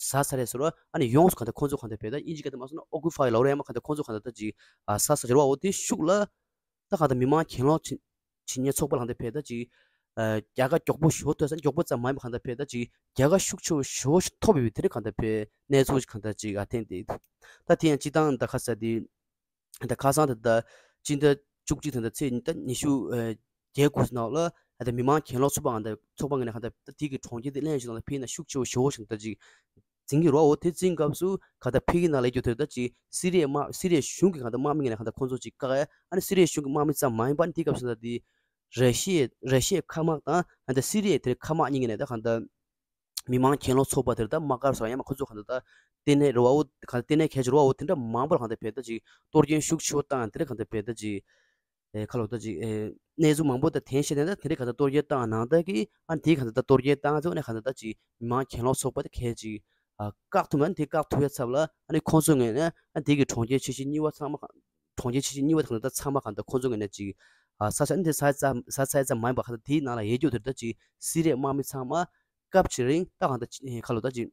ཟ་ས་རེད་ཟེར་བ། ཨ་ནི་ཡོངས་སུ་གང་ལྟར་ཁོང་ཚོ་གང་ལྟར་བས་ད་དབྱིན་ཇི་སྐད་དུ་མ་སོང་ན་ཨོ་ཀུ་པའི་ལབ་རེད། ཡང་མ་གང་ལྟར་ཁོང་ཚོ་གང་ལྟར་ད་ཅིག་ཨ་ཟ་ས་རེད་བ། འོ་དེ་ཤུགས་ལ་ད་གང་ལྟར་མི་མང་གྱེན་ལོག་བྱེད་བྱེད་མཁན་ཚོགས་པ་ལ་གང་ལྟར་བས་ད་ཅིག་ཨ་རྒྱལ་ཁ་མགྱོགས་པོ་ཞེ་པོ་ཐོབ་ས། མགྱོགས་པོ་ཙམ་མ་ཡིན་པ་གང་ལྟར་བས་ད་ཅིག་རྒྱལ་ཁ་ཤུགས་ཆེ་བོ་ཞེ་པོ་ཞིག་ཐོབ་ཡོད་པའི་དེ་རིགས་གང་ལྟར་བས་གནས་ཚུལ་ཞིག་གང་ལྟར་ཅིག་ཨ་ཐོན་བསྡད་འདུག་ད་དེ་ཡང་སྤྱིར་བཏང་ད་ག་ས་དེ་ད་ཁ་སང་ད་ལྟ་སྤྱི་ཟླ་བཅུ་གཅིག་ད་ལྟ་ཚེས་ཉི་ཤུ་ཨ་བརྒྱད་དགུ་ནང་ལ་ད་ལྟ་མི་མང་གྱེན་ལོག་ཚོགས་པ་ང་ད་ཚོགས་པ་ངོས་ནས་གང་ལྟར་ད་དེ་གི་གྲོང་ཁྱེར་དེ་གླེང་ཞིག་ནང་ལ་ཕེབས་ན་ཤུགས་ཆེ་བོ་ཞེ་པོ་ཞིག་ད་ཅིག་འཛིང་གི་རོ། འོ་དེ་འཛིང་སྐབས་སུ་གང་ལྟར་ཕ་གི་ནང་ལ་ཡོད་དུས་ད་ཅིག་སི་རི་ཡའི་དམག་སི་རི་ཡའི་གཞུང་གི་གང་ལྟར་དམག་མི་ངོས་ནས་གང་ལྟར་ཁོང་ཚོ་ཅིག་བཀག་ཡ། ཨ་ནི་སི་རི་ཡའི་གཞུང་གི་དམག་མི་ཙམ་མ་ཡིན་པ་ནི་དེའི་སྐབས་སུ་ད་དེ་ར་ཤི་ཡའི་ར་ཤི་ཡའི་མཁའ་དམག་དང་ཨ་ད་སི་རི་ཡའི་དེར་མཁའ་དམག་གཉིས་ངོས་ནས་ད་གང་ལྟར་མི་མང་གྱེན་ལོག་ཚོགས་པ་དེར་ད་དམག་སྒར་སོགས་ཡང་མ་ཁོ་ཚོ་གང་ལྟར་ད་ལྟེ་གནས་རེད་བ། འོ་གང་ལྟར་ལྟེ་གནས་གལ་ཆེ་རེད་བ། འོ་དེ་འདྲ་མང་པོ་ལ་གང་ལྟར་བས་ད་ཅིག་གཏོར་སྐྱོན་ཤུགས་ཆེ་བོ་བཏང་དེ་འདྲ་གང་ལྟར་བས་ད་ཅིག་ཨེ་ཁ་ལོ་ད་ཅིག་ཨེ་གནས་ཚུལ་མང་པོ་ད་ཐོན་བྱས་ནས་ད་དེ་འདྲ་གང་ལྟར་གཏོར་སྐྱོན་བཏང་ནང་ད་གི་ཨ་དེ་གང་ལྟར་ད་གཏོར་སྐྱོན་བཏང་ཚེ་ཨ་ནི་གང་ལྟར་ད་ཅིག་མི་མང་གྱེན་ལོག་ཚོགས་པ་དེ་གལ་ཅིག་ཨ་བཀག་ཐུབ་ན་དེ་བཀག་ཐུབ་ཡ་ཚབ་ལ་ཨ་ནི་ཁོང་ཚོ་ངོས་ནས་ཨ་དེ་གི་གྲོང་ཁྱེར་ཆེ་ཤོས་གཉིས་པ་ཚང་མ་གང་གྲོང་ཁྱེར་ཆེ་ཤོས་གཉིས་པ་དེ་གང་ལྟར་ད་ཚང་མ་གང་ལྟར་ཁོང་ཚོ་ངོས་ནས་ཅིག་ཨ་ས་ཆ་ཨ་ནི་དེ་ས་ས་ས་ས་ཡ་ཙམ་མ་ཡིན་པ་གང་ལྟར་དེའི་ནང་ལ་ཡོད་རྒྱུ་དེར་ད་ཅིག་སི་རི་ཡའི་དམག་མི་ཚང་མ་སྐབས་ཅིག་རིང་ད་གང་ལྟར་ཅིག་ཁ་ལོ་ད་ཅིག་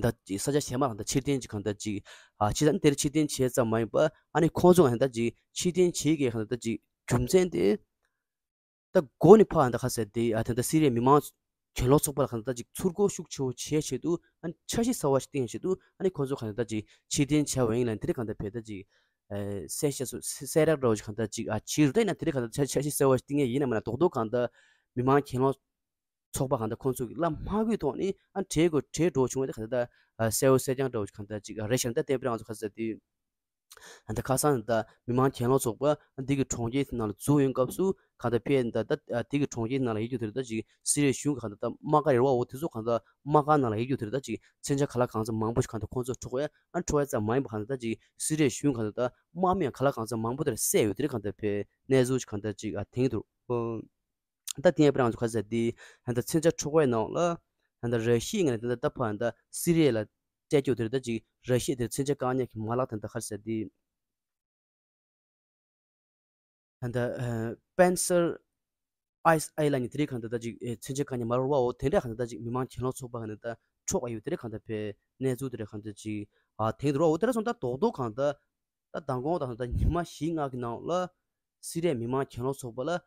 ད་ཅིག་ས་ཆ་གཞན་མ་གང་ལྟར་ཕྱིར་འཐེན་ཅིག་གང་ལྟར་ཅིག་ཨ་ཕྱིར་ད་དེར་ཕྱིར་འཐེན་བྱས་ཙམ་མ་ཡིན་པ་ཨ་ནི་ཁོང་ཚོ་གང་ལྟར་ཅིག་ཕྱིར་འཐེན་བྱེད་ཀྱི་གང་ལྟར་ཅིག་རྒྱུ་མཚན་དེ་ད་འགོ་ནས་ཕར་ད་ག་ཟེར་དེ་ཨ་ད་ད་སི་རི་ཡའི་མི་མང་གྱེན་ལོག་ཚོགས་པ་ལ་གང་ལྟར་ཅིག་ཚུར་རྒོལ་ཤུགས་ཆེ་བོ་བྱེད་ཆེད་དུ་ཨ་ནི་འཆར་གཞི་གསར་བ་ཞིག་བཏིང་ཆེད་དུ་ཨ་ནི་ཁོང་ཚོ་གང་ལྟར་ཅིག་ཕྱིར་འཐེན་བྱས་པ་ཡིན་ལ་དེ་རིང་གང་ལྟར་བས་ད་ཅིག་ཨ་གསལ་བཤད་སོ་གསལ་བསྒྲགས་འདྲ་བོ་ཞིག་གང་ལྟར་ཅིག་ཨ་བྱེད་རུ་ད་ཡིན་ན་དེ་རིང་གང་ལྟར་འཆར་འཆར་གཞི་གསར་བ་ཞིག་བཏིང་ཡས་ཡིན་ན་མིན་ན་རྡོག་རྡོག་གང་ལྟར་མི་མང་གྱེན་ལོག་ཚོགས་པ་གང་ལྟར་ཁོང་ཚོ་གི་བླ་མ་གི་ཐོག་ནས་ཨ་གྲས་དགོས་གྲས་འགྲོ་བྱུང་བ་དེ་གང་ལྟར་ཨ་གསལ་བོ་གསལ་རྐྱང་འདྲ་བོ་ཞིག་གང་ལྟར་ཅིག་ཨ་རེད་ཤག་ད་བསྟན་པའི་རང་ཚོ་ག་ཟེར་དེ། ད་ཁ་སང་ད་མི་མང་གྱེན་ལོག་ཚོགས་པ་འདི་གི་གྲོང་ཁྱེར་ནང་ལ་འཛུལ་ཡོང་སྐབས་སུ་གང་ལྟར་ཕེབས་ད་ད་འདི་གི་གྲོང་ཁྱེར་ནང་ལ་ཡོད་རྒྱུ་དེར་ད་ཅིག་སི་རི་ཡའི་གཞུང་གི་གང་ལྟར་ད་དམག་སྒར་རེད་བ། འོ་དེ་ཚོ་གང་ལྟར་དམག་སྒར་ནང་ལ་ཡོད་རྒྱུ་དེར་ད་ཅིག་མཚོན་ཆ་ག་ལ་གང་འཚམ་མང་པོ་ཞིག་གང་ལྟར་ཁོང་ཚོ་འཕྲོག་ཡ་ཨ་འཕྲོག་ཡ་ཙམ་མ་ཡིན་པ་གང་ལྟར་ད་ཅིག་སི་རི་ཡའི་གཞུང་གང་ལྟར་ད་དམག་མི་ཡང་ག་ལ་གང་འཚམ་མང་པོ་དེར་བསད་ཡོད་དེ་གང་ལྟར་ཕེབས་གནས་ཚུལ་ཞིག་གང་ལྟར་ཅིག་ཨ་དེང་དུ། ད་དེ་ཡང་པ་རང་ཚོ་ག་ཟེར་དེ་ད་མཚོན་ཆ་འཕྲོག་པའི་ནང་ལ་ད་ར་ཤི་ཡའི་ངོས་ནས་ད་ད་ཕ་ད་སི་རི་ཡ་ལ་སྤྲད་རྒྱུ་དེར་ད་ཅིག་ར་ཤི་ཡ་དེར་མཚོན་ཆ་བཀག་ཉར་གྱི་མ་ལག་དེ་ད་ག་ཟེར་དེ་ད་ད་པན་སར་ཨའི་ཨེ་ལ་ནི་དེ་རིགས་གང་ད་ད་ཅིག་མཚོན་ཆ་བཀག་ཉར་མ་ལག་བ་འོ་དེ་འདྲ་གང་ད་ད་ཅིག་མི་མང་གྱེན་ལོག་ཚོགས་པ་གང་ད་ད་འཕྲོག་ཨ་ཡོད་དེ་རིགས་གང་ད་ཕེ་གནས་ཚུལ་དེ་རིགས་གང་ད་ཅིག་ཨ་དེང་དུ་རོ་འོ་དེ་ར་སོང་ད་རྡོག་རྡོག་གང་ད་ད་མདང་དགོང་དང་ད་ཉི་མ་བཞི་ལྔ་གི་ནང་ལ་སི་རི་ཡའི་མི་མང་གྱེན་ལོག་ཚོགས་པ་ལ།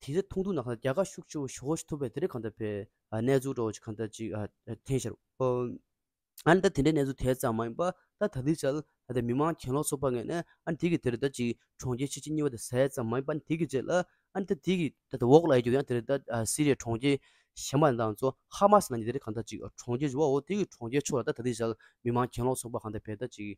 དེ་ཚེ་ཐུང་ཐུང་ནང་གང་ལྟར་རྒྱལ་ཁ་ཤུགས་ཆེ་བོ་ཞེ་པོ་ཞིག་ཐོབ་པའི་དེ་རིང་གང་ལྟར་བས་ཨ་གནས་ཚུལ་འདྲ་བོ་ཞིག་གང་ལྟར་ཅིག་ཨ་ཐོན་ཤར། ཨ་ནི་ད་དེ་འདྲའི་གནས་ཚུལ་དེ་ཙམ་མ་ཡིན་པ་ད་ད་ལྟའི་ཆར་ད་ལྟ་མི་མང་གྱེན་ལོག་ཚོགས་པ་ངོས་ནས་ཨ་ནི་དེ་གི་དེ་རིང་ད་ཅིག་གྲོང་ཁྱེར་ཆེ་ཆེ་གཉིས་པ་དེ་ཟ་ཡ་ཙམ་མ་ཡིན་པ་ཨ་ནི་དེ་གི་རྗེས་ལ་ཨ་ནི་ད་དེ་གི་ད་ལྟ་འོག་ལ་ཡོད་རྒྱུ་ཡང་དེ་རིང་ད་ཨ་སི་རི་ཡའི་གྲོང་ཁྱེར་གཞན་པ་དང་ཚོ་ཧ་མ་སི་ལབ་མཁན་དེ་རིང་གང་ལྟར་ཅིག་གྲོང་ཁྱེར་ཞིག་བ་འོ་དེ་གི་གྲོང་ཁྱེར་ཕྱོགས་ལ་ད་ད་ལྟའི་ཆར་མི་མང་གྱེན་ལོག་ཚོགས་པ་གང་ལྟར་བས་ད་ཅིག་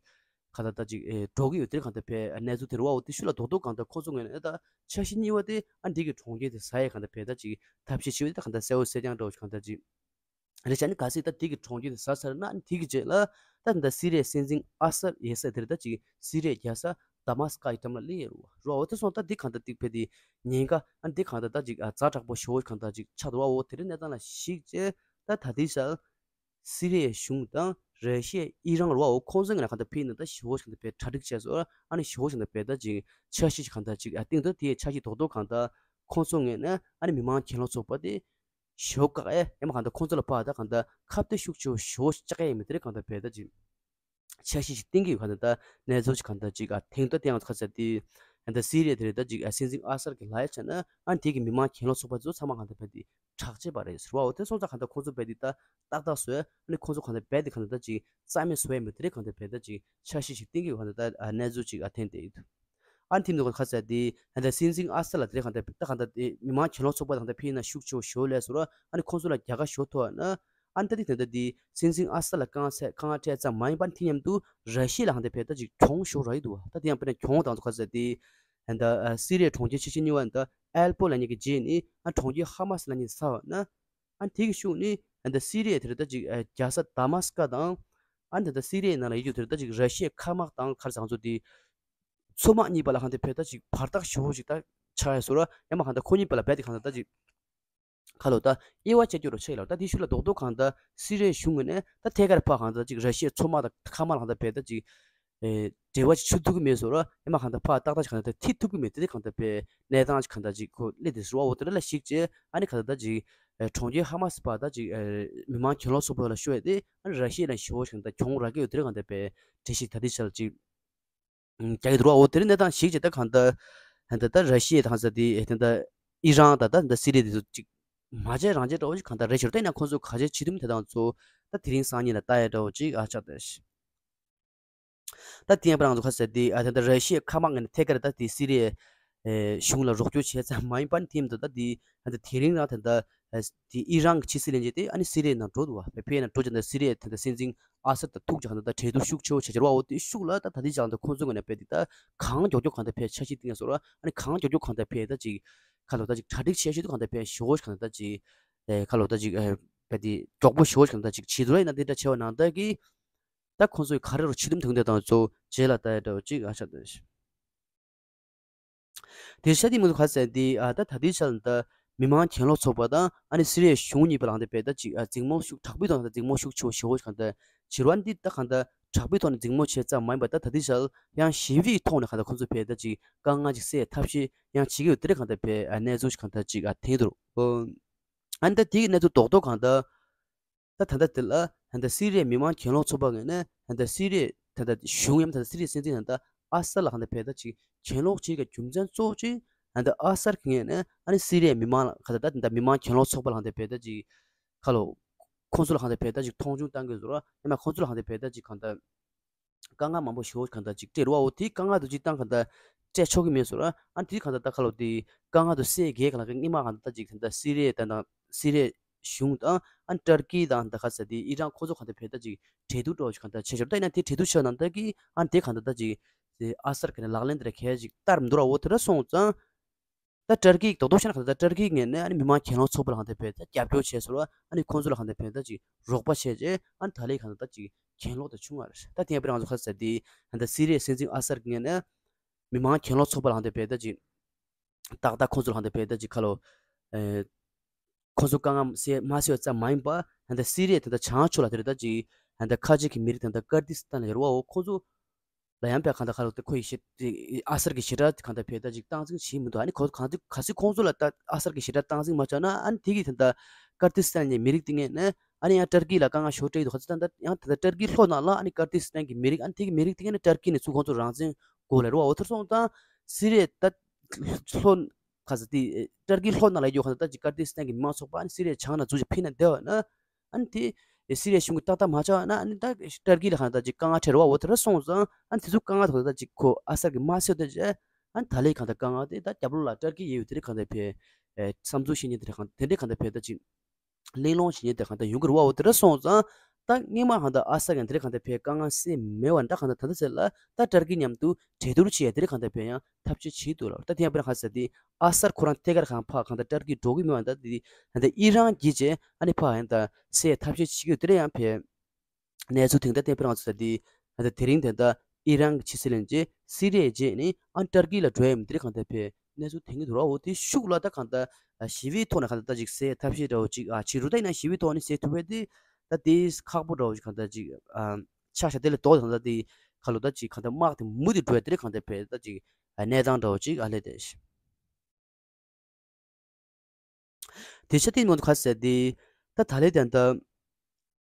གང་ལྟར་ད་ཅིག་ཨེ་འགྲོ་གི་ཡོད་དེ་གང་ལྟར་བས་གནས་ཚུལ་དེ་རུ་བ་འོ་དེ་ཤུལ་ལ་རྡོག་རྡོག་གང་ལྟར་ཁོ་ཚོ་ངོས་ནས་ད་འཆར་གཞི་གཉིས་པ་དེ་ཨ་འདི་གི་གྲོང་ཁྱེར་དེ་ཟ་ཡས་གང་ལྟར་བས་ད་ཅིག་ཐབས་ཤེས་བྱེད་པ་དེ་གང་ལྟར་གསལ་བོ་གསལ་རྐྱང་འདྲ་བོ་ཞིག་གང་ལྟར་ཅིག་རེད་བྱས་ནས་གལ་སྲིད་ད་འདི་གི་གྲོང་ཁྱེར་དེ་ཟ་ཚར་ན་ཨ་འདི་གི་རྗེས་ལ་ད་ད་སི་རི་ཡའི་སྲིད་འཛིན་ཨ་སར་ཡེ་ས་དེར་ད་ཅིག་སི་རི་ཡའི་རྒྱལ་ས་དཱ་མཱ་སི་ཀ་ཡི་འགྲམ་ལ་སླེབས་ཡོད་རུ་བ་རུ་བ་འོ་དེ་སོང་ད་འདི་གང་ལྟར་འདི་བས་དེ་ཉེན་ཁ་ཨ་འདི་གང་ལྟར་ད་ཅིག་ཨ་ཛ་དྲག་པོ་ཞེ་བོ་གང་ལྟར་ཅིག་ཆགས་འདུག་བ་འོ་དེ་རིང་གནས་སྟངས་ལ་གཞིགས་བྱས་ད་ད་ལྟའི་ཆར། སི་རི་ཡའི་གཞུང་དང་ར་ཤི་ཡ་ཨི་རན་རུ་བའོ་ཁོང་ཚོའི་ངོས་ནས་གང་ལྟར་ཕེབས་ནས་ད་ཞི་བོ་ཞིག་གང་ལྟར་བས་གྲ་སྒྲིག་བྱས་སོ་ཨ་ནི་ཞི་བོ་ཞིག་གང་ལྟར་བས་ད་ཅིག་འཆར་གཞི་ཞིག་གང་ལྟར་ཅིག་ཨ་སྟེང་དུ་དེའི་འཆར་གཞི་རྡོག་རྡོག་གང་ལྟར་ཁོང་ཚོའི་ངོས་ནས་ཨ་ནི་མི་མང་གྱེན་ལོག་ཚོགས་པ་དེ་ཞི་བོ་བཀག་ཨེ་ཡང་མ་གང་ལྟར་ཁོང་ཚོ་ལ་ཕར་ད་གང་ལྟར་ཁ་གཏད་ཤུགས་ཆེ་བོ་ཞི་བོ་ཞིག་བཅག་ཨེ་ཡིན་མི་དེ་རིགས་གང་ལྟར་བས་ད་ཅིག་འཆར་གཞི་ཞིག་བཏིང་གི་ཡོད་གང་ལྟར་ད་གནས་ཚུལ་ཞིག་གང་ལྟར་ཅིག་ཨ་ཐེངས་ད་དེ་ཡང་ཁ་ཚ་དེ་ད་སི་རི་ཡ་དེ་རེད་ད་ཅིག་ཨ་སྲིད་འཛིན་ཨ་སར་གྱི་ལ་ཡ་བྱས་ན་ཨ་ནི་དེ་གི་མི་མང་གྱེན་ལོག་ཚོགས་པ་ཚོ་ཚང་མ་གང་ལྟར་བས་དེ། དྲག་ཆས་པ་རེད་ཟེར་བ་འོ་དེ་སོང་ཙང་གང་ལྟར་ཁོང་ཚོ་རྦད་དེ་ད་ཏག་ཏག་བཟོས་ཨ་ནི་ཁོང་ཚོ་གང་ལྟར་རྦད་དེ་གང་ལྟར་ད་ཅིག་རྩ་མེད་བཟོ་ཡ་མེད་དེ་རེད་གང་ལྟར་རྦད་ད་ཅིག་འཆར་གཞི་ཞིག་བཏིང་གི་ཡོད་གང་ལྟར་ད་ཨ་གནས་ཚུལ་ཅིག་ཨ་ཐོན་བསྡད་ཡོད་འདུག་ཨ་ནི་དེ་མིན་ཁ་ཚ་དེ་ད་ལྟ་སྲིད་འཛིན་ཨ་སྟ་ལ་དེ་རེད་གང་ལྟར་ད་གང་ལྟར་དེ་མི་མང་གྱེན་ལོག་ཚོགས་པ་ད་གང་ལྟར་ཕེབས་ན་ཤུགས་ཆེ་བོ་ཞེ་པོ་སླེབས་སོང་ར་ཨ་ནི་ཁོང་ཚོ་ལ་རྒྱལ་ཁ་ཞེ་པོ་ཐོབ་ན་ཨ་ནི་ད་དེ་ད་ལྟ་དེ་སྲིད་འཛིན་ཨ་སྟ་ལ་དཀའ་ངལ་དཀའ་ངལ་འཕྲད་ཙམ་མ་ཡིན་པ་དེ་མཉམ་དུ་ར་ཤི་ཡ་ལ་གང་ལྟར་རྦད་ད་ཅིག་གྱོང་ཞེ་པོ་རག་གི་འདུག་བ། ད་དེ་ཡང་དཔེར་ན་གྱོང་དང་ཚོ་ག་ཚ་དེ། ད་སི་རི་ཡའི་གྲོང་ཁྱེར་ཆེ་ཤོས་གཉིས་པ་ད་ཨེལ་པོ་ལབ་མཁན་གྱི་རྗེས་ནི་ཨ་གྲོང་ཁྱེར་ཧ་མ་སི་ལབ་མཁན་ཟ་བ་ན་ཨ་དེ་གི་ཤུགས་ནི་ད་སི་རི་ཡའི་དེར་ད་ཅིག་རྒྱལ་ས་དཱ་མཱ་སི་ཀ་དང་ཨ་ད་ད་སི་རི་ཡའི་ནང་ལ་ཡོད་རྒྱུ་དེར་ད་ཅིག་ར་ཤི་ཡའི་མཁའ་དམག་དང་ག་རེ་ཟེར་ང་ཚོ་དེ་མཚོ་དམག་གཉིས་པ་ལ་གང་དེ་བས་ད་ཅིག་བར་ཐག་ཞེ་པོ་ཞིག་ད་ ཁྲ་ཡ་སོ་ར་ཡ་མ་གང་ལྟར་ཁོ་གཉིས་བར་ལ་རྦད་དེ་གང་ལྟར་ད་ཅིག་ཁ་ལོ་ད་དབྱེ་བ་ཕྱེ་རྒྱུ་རོ་ཆེ་ལ། ད་དེ་ཤུགས་ལ་རྡོག་རྡོག་གང་ལྟར་སི་རི་ཡའི་གཞུང་ངོས་ནས་ད་ཐད་ཀར་ཕ་གང་ལྟར་ཅིག་ར་ཤི་ཡའི་མཚོ་དམག་དང་མཁའ་དམག་ལ་གང་ལྟར་རྦད་ད་ཅིག་ཨེ་འབྲེལ་བ་ཅིག་ཆུད་ཐུབ་ཀྱི་མེད་སོ་ར་ཡ་མ་གང་ལྟར་ཕ་ཏག་ཏག་ཅིག་གང་ལྟར་ཐིག་ཐུབ་ཀྱི་མེད། དེ་གང་ལྟར་པའི་གནས་སྟངས་ཅིག་གང་ལྟར་ཅིག་ཁོ་སླེབས་དེ་ཟེར་བ་འོ་དེ་ལ་གཞིགས་བྱས་ཨ་ནི་གང་ལྟར་ད་ཅིག་ཨེ་གྲོང་ཁྱེར་ཧ་མ་སི་པ་ད་ཅིག་ཨེ་མི་དམངས་གྱེན་ལོག་ཚོགས་པ་ལ་ཤོད་དེ་ཨ་ནི་ར་ཤི་ཡ་ལ་ཞེ་བོ་ཞིག་གང་ལྟར་གྱོང་རག་གི་ཡོད། དེ་རེད་གང་ལྟར་པའི་འགྲེལ་བཤད་ད་དེ་ཆ་ལ་ཅིག་རྒྱག་གི་འདུག་ར། འོ་དེ་རིང་གནས་སྟངས་ཞིག་བྱས་ད་གང་ལྟར་ད་ལྟ་ར་ཤི་ཡའི་ད་གང་ལྟར་དེ་ད་ལྟ་ཨི་རན་དང་ད་ལྟ་སི་རི་ཡ་དེ་ཚོ་ཅིག་མ་བྱས་རང་བྱས་འདྲ་བོ་ཞིག་གང་ལྟར་རེད་ཤག་ད་ཡིན་ན་ཁོང་ཚོ་ག་བྱས་བྱེད་ཐུབ་མིན་དེ་དང་ཚོ་ད་དེ་རིང་སང་ཉིན་ལ་ལྟ་ཡ་འདྲ་བོ་ཅིག་ཨ་ཆགས་ད་ཤི། ད་དེ་ཡང་པ་རང་ཚོ་ཁ་ཟེར་དེ་ཨ་ད་ལྟ་ར་ཤི་ཡའི་མཁའ་དམག་ངོས་ནས་ཐད་ཀར་ད་དེ་སི་རི་ཡའི་གཞུང་ལ་རོགས་སྐྱོར་བྱས་ཙམ་མ་ཡིན་པ་ནི་དེ་མི་འདུག་ད་དེ་ད་ལྟ་དེ་རིང་རང་ད་ལྟ་དེ་ཨི་རན་གྱི་ཕྱི་སྲིད་བློན་ཆེན་དེ་ཨ་ནི་སི་རི་ཡའི་ནང་འགྲོ་འདུག་བ། ཕེ་ཕེ་ནང་འགྲོ་བྱས་ད་སི་རི་ཡའི་ད་ལྟ་སྲིད་འཛིན་ཨ་སར་དང་ཐུག་ཅིག་གང་ལྟར་ད་གྲོས་བསྡུར་ཤུགས་ཆེ་བོ་བྱས་ཀྱི་རེད་བ། འོ་དེ་ཤུགས་ལ་ད་ད་ལྟའི་ཆ་ལ་ད་ཁོང་ཚོའི་ངོས་ནས་དཔེ་དེ་ད་གང་མགྱོགས་མགྱོགས་གང་ལྟར་ཕེ་འཆར་གཞི་བཏིང་ཡ་སོགས་ལ་ཨ་ནི་གང་མགྱོགས་མགྱོགས་གང་ལྟར་ཕེ་ད་ཅིག་ཁ་ལོ་ད་ཅིག་གྲ་སྒྲིག་བྱས་ཤོད་དུ་གང་ལྟར་ཕེ་ཞེ་བོ་ཞིག་གང་ལྟར་ད་ཅིག་ཨེ་ཁ་ལོ་ད་ཅིག་ཨེ་དཔེ་དེ་མགྱོགས་པོ་ཞེ་བོ་ཞིག་གང་ལྟར་ད་ཅིག་བྱེད་དུ་ར་ཡིན་ན་དེ་འདྲ་བྱས་པ་ནང་ལྟར་གི་ད་ཁོང་ཚོས་ག་རེ་རུ་ཆེ་དུམ་དུང་དེ་དང་གཙོ་བོ་རྗེས་ལ་ལྟ་ཡ་འདྲ་བོ་ཅིག་ཨ་ཆགས་ད་ཤི། དེ་ཤ་དེ་མི་ཚོ་ག་ཟེར་དེ་ཨ་ད་ད་ལྟའི་ཆ་ལ་ད་མི་དམངས་གྱེན་ལོག་ཚོགས་པ་དང་ཨ་ནི་སི་རི་ཡའི་གཞུང་གཉིས་པ་ལ་ཧང་དེ་བས་ད་ཅིག་ཨ་འཛིང་མོ་ཤུགས་དྲག་པོའི་ཐོག་ནས་ད་འཛིང་མོ་ཤུགས་ཆེ་བོ་ཞེ་བོ་གང་ལྟར་བྱེད་རོགས་འདི་ད་གང་ལྟར་དྲག་པོའི་ཐོག་ནས་འཛིང་མོ་བྱས་ཙམ་མ་ཡིན་པར་ད་ད་ལྟའི་ཆ་ལ་ཡང་ཞི་བའི་ཐོག་ནས་གང་ལྟར་ཁོང་ཚོ་བས་ད་ཅིག་དཀའ་ངལ་ཅིག་སེལ་ཐབས་ཤེས་ཡང་བྱེད་ཀྱི་ཡོད། དེ་རེད་གང་ལྟར་བས་ཨ་གནས་ཚུལ་ཞིག་གང་ལྟར་ཅིག་ཨ་ཐེངས་འདུག་ཨ་ནི་ད་དེ་གི་གནས་ཚུལ་རྡོག་རྡོག་གང་ལྟར། ད་ད་ལྟ་དེ་ལ་ད་ལྟ་སི་རི་ཡའི་མི་དམངས་གྱེན་ལོག་ཚོགས་པ་ངོས་ནས་ད་ལྟ་སི་རི་ཡའི་ད་ལྟ་གཞུང་ཡང་ད་ལྟ་སི་རི་ཡའི་སྲིད་འཛིན་ད་ལྟ་ཨ་སར་ལ་གང་ལྟར་བས་ད་ཅིག་གྱེན་ལོག་བྱེད་ཀྱི་རྒྱུ་མཚན་གཙོ་བོ་ཅིག་ད་ལྟ་ཨ་སར་གྱི་ངོས་ནས་ཨ་ནི་སི་རི་ཡའི་མི་དམངས་ལ་ག་ད་ད་ད་མི་དམངས་གྱེན་ལོག་ཚོགས་པ་ལ་གང་ལྟར་བས་ད་ཅིག་ཁ་ལོ་ཁོང་ཚོ་ལ་གང་ལྟར་བས་ད་ཅིག་མཐོང་ཆུང་བཏང་གི་ཟེར་ར་ཡང་ན་ཁོང་ཚོ་ལ་གང་ལྟར་བས་ད་ཅིག་གང་ལྟར་དཀའ་ངལ་མང་པོ་ཞེ་པོ་གང་ལྟར་ཅིག་སྤྲད་རེད་བ། འོ་དེ་དཀའ་ངལ་དུ་ཅིག་བཏང་གང་ལྟར་སྤྲད་ཆོག་གི་མེད་ཟེར་ར་ཨ་ནི་དེ་གང་ལྟར་ད་ཁ་ལོ་དེ་དཀའ་ངལ་དུ་སེལ་གེ་ག་ལ་གི་སྔོན་མ་གང་ལྟར་ཅིག་ད་ལྟ་སི་རི་ཡའི་ད་ད་སི་རི་ཡའི་གཞུང་དང་ཨ་ནི་ཏར་ཀི་དང་ད་ག་ས་དེ་ཨི་རན་ཁོ་ཚོ་གང་ལྟར་བས་ད་ཅིག་གྲོས་བསྡུར་འགྲོ་ཞིག་གང་ལྟར་བྱས་ཆོག་ད་ཡིན་ན་དེ་གྲོས་བསྡུར་བྱས་ནང་ལྟར་གི་ཨ་ནི་དེ་གང་ལྟར་ད་ཅིག་དེ་ཨ་སར་གི་ནས་ལག་ལེན་དེ་ར་གས་ཅིག་བསྟར་མི་འདུག་ར། འོ་དེ་ར་སོང་ཙང་ད་ཏར་ཀི་རྡོག་རྡོག་བཤད་ན་གང་ལྟར་ད་ཏར་ཀི་ངོས་ནས་ཨ་ནི་མི་དམངས་གྱེན་ལོག་ཚོགས་པ་ལ་གང་ལྟར་བས་ད་རྒྱབ་སྐྱོར་བྱས་སོང་ར་ཨ་ནི་ཁོང་ཚོ་ལ་གང་ལྟར་བས་ད་ཅིག་རོགས་པ་བྱས་རྗེས་ཨ་ནི་ད་ལས་གང་ལྟར་ད་ཅིག་གྱེན་ལོག་དེ་བྱུང་བ་རེད། ད་དེ་ཡང་པ་རང་ཚོ་ཁ་ས་དེ་ད་ལྟ་སི་རི་ཡའི་སྲིད་འཛིན་ཨ་སར་གི་ངོས་ནས་མི་དམངས་གྱེན་ལོག་ཚོགས་པ་ལ་གང་ལྟར་བས་ད་ཅིག་ཏག་ཏག་ཁོང་ཚོ་ལ་ཧང་ད་བས་ད་ཅིག་ཁ་ལོ། ཨེ། ཁོང་ཚོ་དཀའ་ངལ་སེལ་མ་སེལ་བ་ཙམ་མ་ཡིན་པ་ཧང་ད་སི་རི་ཡའི་ད་ལྟ་བྱང་ཕྱོགས་ལ་དེ་རེད་ད་ཅིག་ཧང་ད་ཁ་ཆེ་གི་མི་རིགས་ད་ལྟ་ཀར་ཏི་སི་ཐན་ལ་ཡོད་རེད་བ། འོ་ཁོང་ཚོ་ལ་ཡང་བས་གང་ལྟར་ཁ་ལོ་དེ་ཁོ་ཡི་ཞེ་ཨ་སར་གི་ཞེ་དྲག་གང་ལྟར་བས་ད་ཅིག་སྟངས་འཛིན་བྱེད་མི་འདུག་ཨ་ནི་ཁོ་གང་ཚེ་ག་ཚེ་ཁོང་ཚོ་ལ་ད་ཨ་སར་གི་ཞེ་དྲག་སྟངས་འཛིན་མ་བྱས་ན་ཨ་ནི་དེ་གི་ད་ལྟ་ཀར་ཏི་སི་ཐན་གྱི་མི་རིགས་དེ་ངས་ནས་ཨ་ནི་ཡང་ཏར་ཀི་ལ་དཀའ་ངལ་ཞེ་པོ་འཕྲད་ཀྱི་འདུག་ག་ཚེ་ད་ལྟ་ཡང་ད་ལྟ་ཏར་ཀི་ལྷོ་ནང་ལ་ཨ་ནི་ཀར་ཏི་སི་ཐན་གྱི་མི་རིགས་ཨ་ནི་དེ་གི་མི་རིགས་དེ་ངས་ནས་ཏར་ཀི་ནས་ཚུར་ཁོང་ཚོ་རང་བཙན་དགོས་ལ་རེད་བ། འོ་དེར་སོང་ཙང་སི་རི་ཡའི་ད་ལྷོ་ཁ་ས་དེ་ཏར་ཀི་ལྷོ་ནང་ལ་ཡོད་ཁ་ས་ད་ཅིག་ཀར་ཏི་སི་ཐན་གྱི་མི་མང་ཚོགས་པ་ཨ་ནི་སི་རི་ཡའི་བྱང་ན་འཛུལ་ཞིག་ཕེབས་ན་བདེ་བ་ན་ཨ་ནི་དེ་སི་རི་ཡའི་གཞུང་གི་ཏག་ཏག་མ་ཆགས་ན་ཨ་ནི་ད་ཏར་ཀི་ལ་ཁ་ད་ཅིག་དཀའ་ངལ་འཕྲད་རེད་བ། འོ་དེར་སོང་ཙང་ཨ་ནི་དེ་ཚོ་དཀའ་ངལ་ཐོག་ད་ཅིག་ཁོ་ཨ་སར་གྱི་མ་སེལ་དེ་རྗེས་ཨ་ནི་ད་ལས་གང་ལྟར་དཀའ་ངལ་དེ་ད་རྒྱབ་ལོགས་ལ་ཏར་ཀི་ཡོད་ཡོད་དེ་རེད་གང་ལྟར་ཕེ་བསམ་ཚུལ་བཤད་མཁན་དེ་རེད་གང་དེ་འདྲས་གང་ལྟར་ཕེ་ད་ཅིག་གླེང་སློང་བྱེད་མཁན་དེ་གང་ལྟར་ཡོང་གི་རེད་བ། འོ་དེ་འདྲ་སོང་ཙང་ད་སྔོན་མ་གང་ལྟར་ཨ་སར་ཡང་དེ་འདྲ་གང་ལྟར་ཕེ་དཀའ་ངལ་སེལ་མེད་བ་འདྲ་གང་ལྟར་ད་ལྟ་ཟེར་ལ་ད་ཏར་ཀི་མཉམ་དུ་གྲོས་བསྡུར་བྱེད་ཡ་དེ་འདྲ་གང་ལྟར་ཕེ་ཡང་ཐབས་ཤེས་བྱེད་འདུག་ལ། ད་དེ་ཡང་པ་ར་ཁ་ས་དེ་ཨ་སར་ཁོ་རང་ཐད་ཀར་གང་ཕ་གང་ལྟར་ཏར་ཀི་འགྲོ་གི་མེད་བ་འདྲ་དེ་ད་ལྟ་ཨི་རན་གྱིས་བྱས་ཨ་ནི་ཕ་ཡང་ད་སེལ་ཐབས་ཤེས་བྱེད་ཀྱི་ཡོད་དེ་འདྲ་ཡང་ཕེ། གནས་ཚུལ་དེང་ད་ལྟའི་པ་ར་ཁ་ས་དེ་ད་ལྟ་དེ་རིང་དེ་ད་ཨི་རན་གྱི་ཕྱི་སྲིད་བློན་ཆེན་སི་རི་ཡའི་རྗེས་ནས་ཨ་ཏར་ཀི་ལ་འགྲོ་ཡ་མི་དེ་རེད་གང་ལྟར་ཕེ་གནས་ཚུལ་དེང་གི་འདུག་ར། འོ་དེ་ཤུགས་ལ་ད་གང་ལྟར་ཞི་བའི་ཐོག་ནས་གང་ལྟར་ད་ཅིག་སེལ་ཐབས་ཤེས་འདྲ་བོ་ཅིག་ཨ་བྱེད་རུ་ད་ཡིན་ན་ཞི་བའི་ཐོག་ནས་སེལ་ཐུབ་པ་དེ་ད་དེ་ཁག་པོ་འདྲ་བོ་ཅིག་གང་ལྟར་ཅིག་ཨ་ཆགས་ཤག་དེ་ལས་ལྡོག་གང་ལྟར་དེ་ཁ་ལོ་ད་ཅིག་གང་ལྟར་དམག་དེ་མུ་མཐུད་འགྲོ་ཡ་དེ་རེད་གང་ལྟར་ཕེ་ད་ཅིག་ཨ་གནས་སྟངས་འདྲ་བོ་ཅིག་ཨ་ལས་དེ། དེ་ཆ་དེ་མོ་དུ་ཁ་ཟེར་དེ། ད་ད་ལེ་དེ་འདྲ།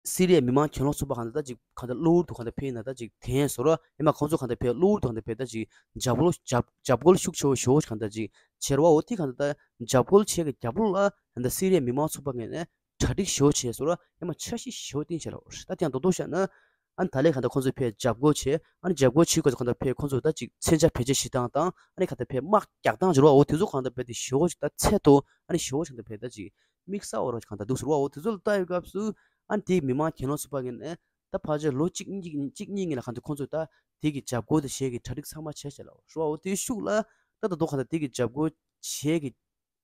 སི་རི་ཡའི་མི་མང་གྱེན་ལོག་ཚོགས་པ་གང་ལྟར་ད་ཅིག་གང་ལྟར་གློ་བུར་དུ་གང་ལྟར་ཕེབས་ན་ད་ཅིག་དེང་སོ་ར་ཡ་མ་ཁོང་ཚོ་གང་ལྟར་ཕེབས་གློ་བུར་དུ་གང་ལྟར་ཕེབས་ད་ཅིག་འཇབ་རྒོལ་འཇབ་འཇབ་རྒོལ་ཤུགས་ཆེ་བོ་ཞེ་བོ་གང་ལྟར་ཅིག་བྱེད་ར་བ། འོ་དེ་གང་ལྟར་ད་འཇབ་རྒོལ་བྱེད་ཀྱི་རྒྱབ་ལོགས་ལ་གང་ལྟར་སི་རི་ཡའི་མི་མང་ཚོགས་པ་ངོས་ནས་གྲ་སྒྲིག་ཞེ་བོ་བྱས་སོ་ར་ཡ་མ་འཆར་གཞི་ཞེ་བོ་བཏིང་བྱས་ར་བ། ད་དེ་ཡང་རྡོག་རྡོག་བཤད་ན། ཨ་ནི་ད་ལས་གང་ལྟར་ཁོང་ཚོས་ཕེ་འཇབ་རྒོལ་བྱས། ཨ་ནི་འཇབ་རྒོལ་བྱེད་དགོས་གང་ལྟར་ཕེ་ཁོང་ཚོས་ད་ཅིག་མཚོན་ཆ་བེད་སྤྱོད་བྱེད་སྟངས་དང་ཨ་ནི་གང་ལྟར་ཕེ་དམག་རྒྱག་སྟངས་བྱེད་རོགས། འོ་དེ་ཚོ་གང་ལྟར་ཕེ་དེ་ཞེ་བོ་ཞིག་ད་ཚད་དོ་ཨ་ནི་ཞེ་བོ་ཞིག་ད་ཕེ་ད་ཅིག་དམིགས་བསལ་བ་རོགས་གང་ལྟར་འདུག་ཟེར་བ། འོ་དེ་ཚོ་ལ་ལྟ་ཡོད་སྐབས་སུ་ཨ་ནི་དེའི་མི་མང་གྱེན་ལོག་ཚོགས་པ་ངོས་ནས་ད་ཕལ་ཆེར་ལོ་གཅིག་གཉིས་གཅིག་གཉིས་ངེས་ལ་གང་ལྟར་ཁོང་ཚོས་ད་དེ་གི་འཇབ་རྒོལ་དེ་བྱེད་ཀྱི་གྲ་སྒྲིག་ཚང་མ་བྱས་བྱས་ལ་ཟེར་བ། འོ་དེའི་ཤུགས་ལ་ད་ད་དོ་གང་ལྟར་དེ་གི་འཇབ་རྒོལ་བྱེད་ཀྱི་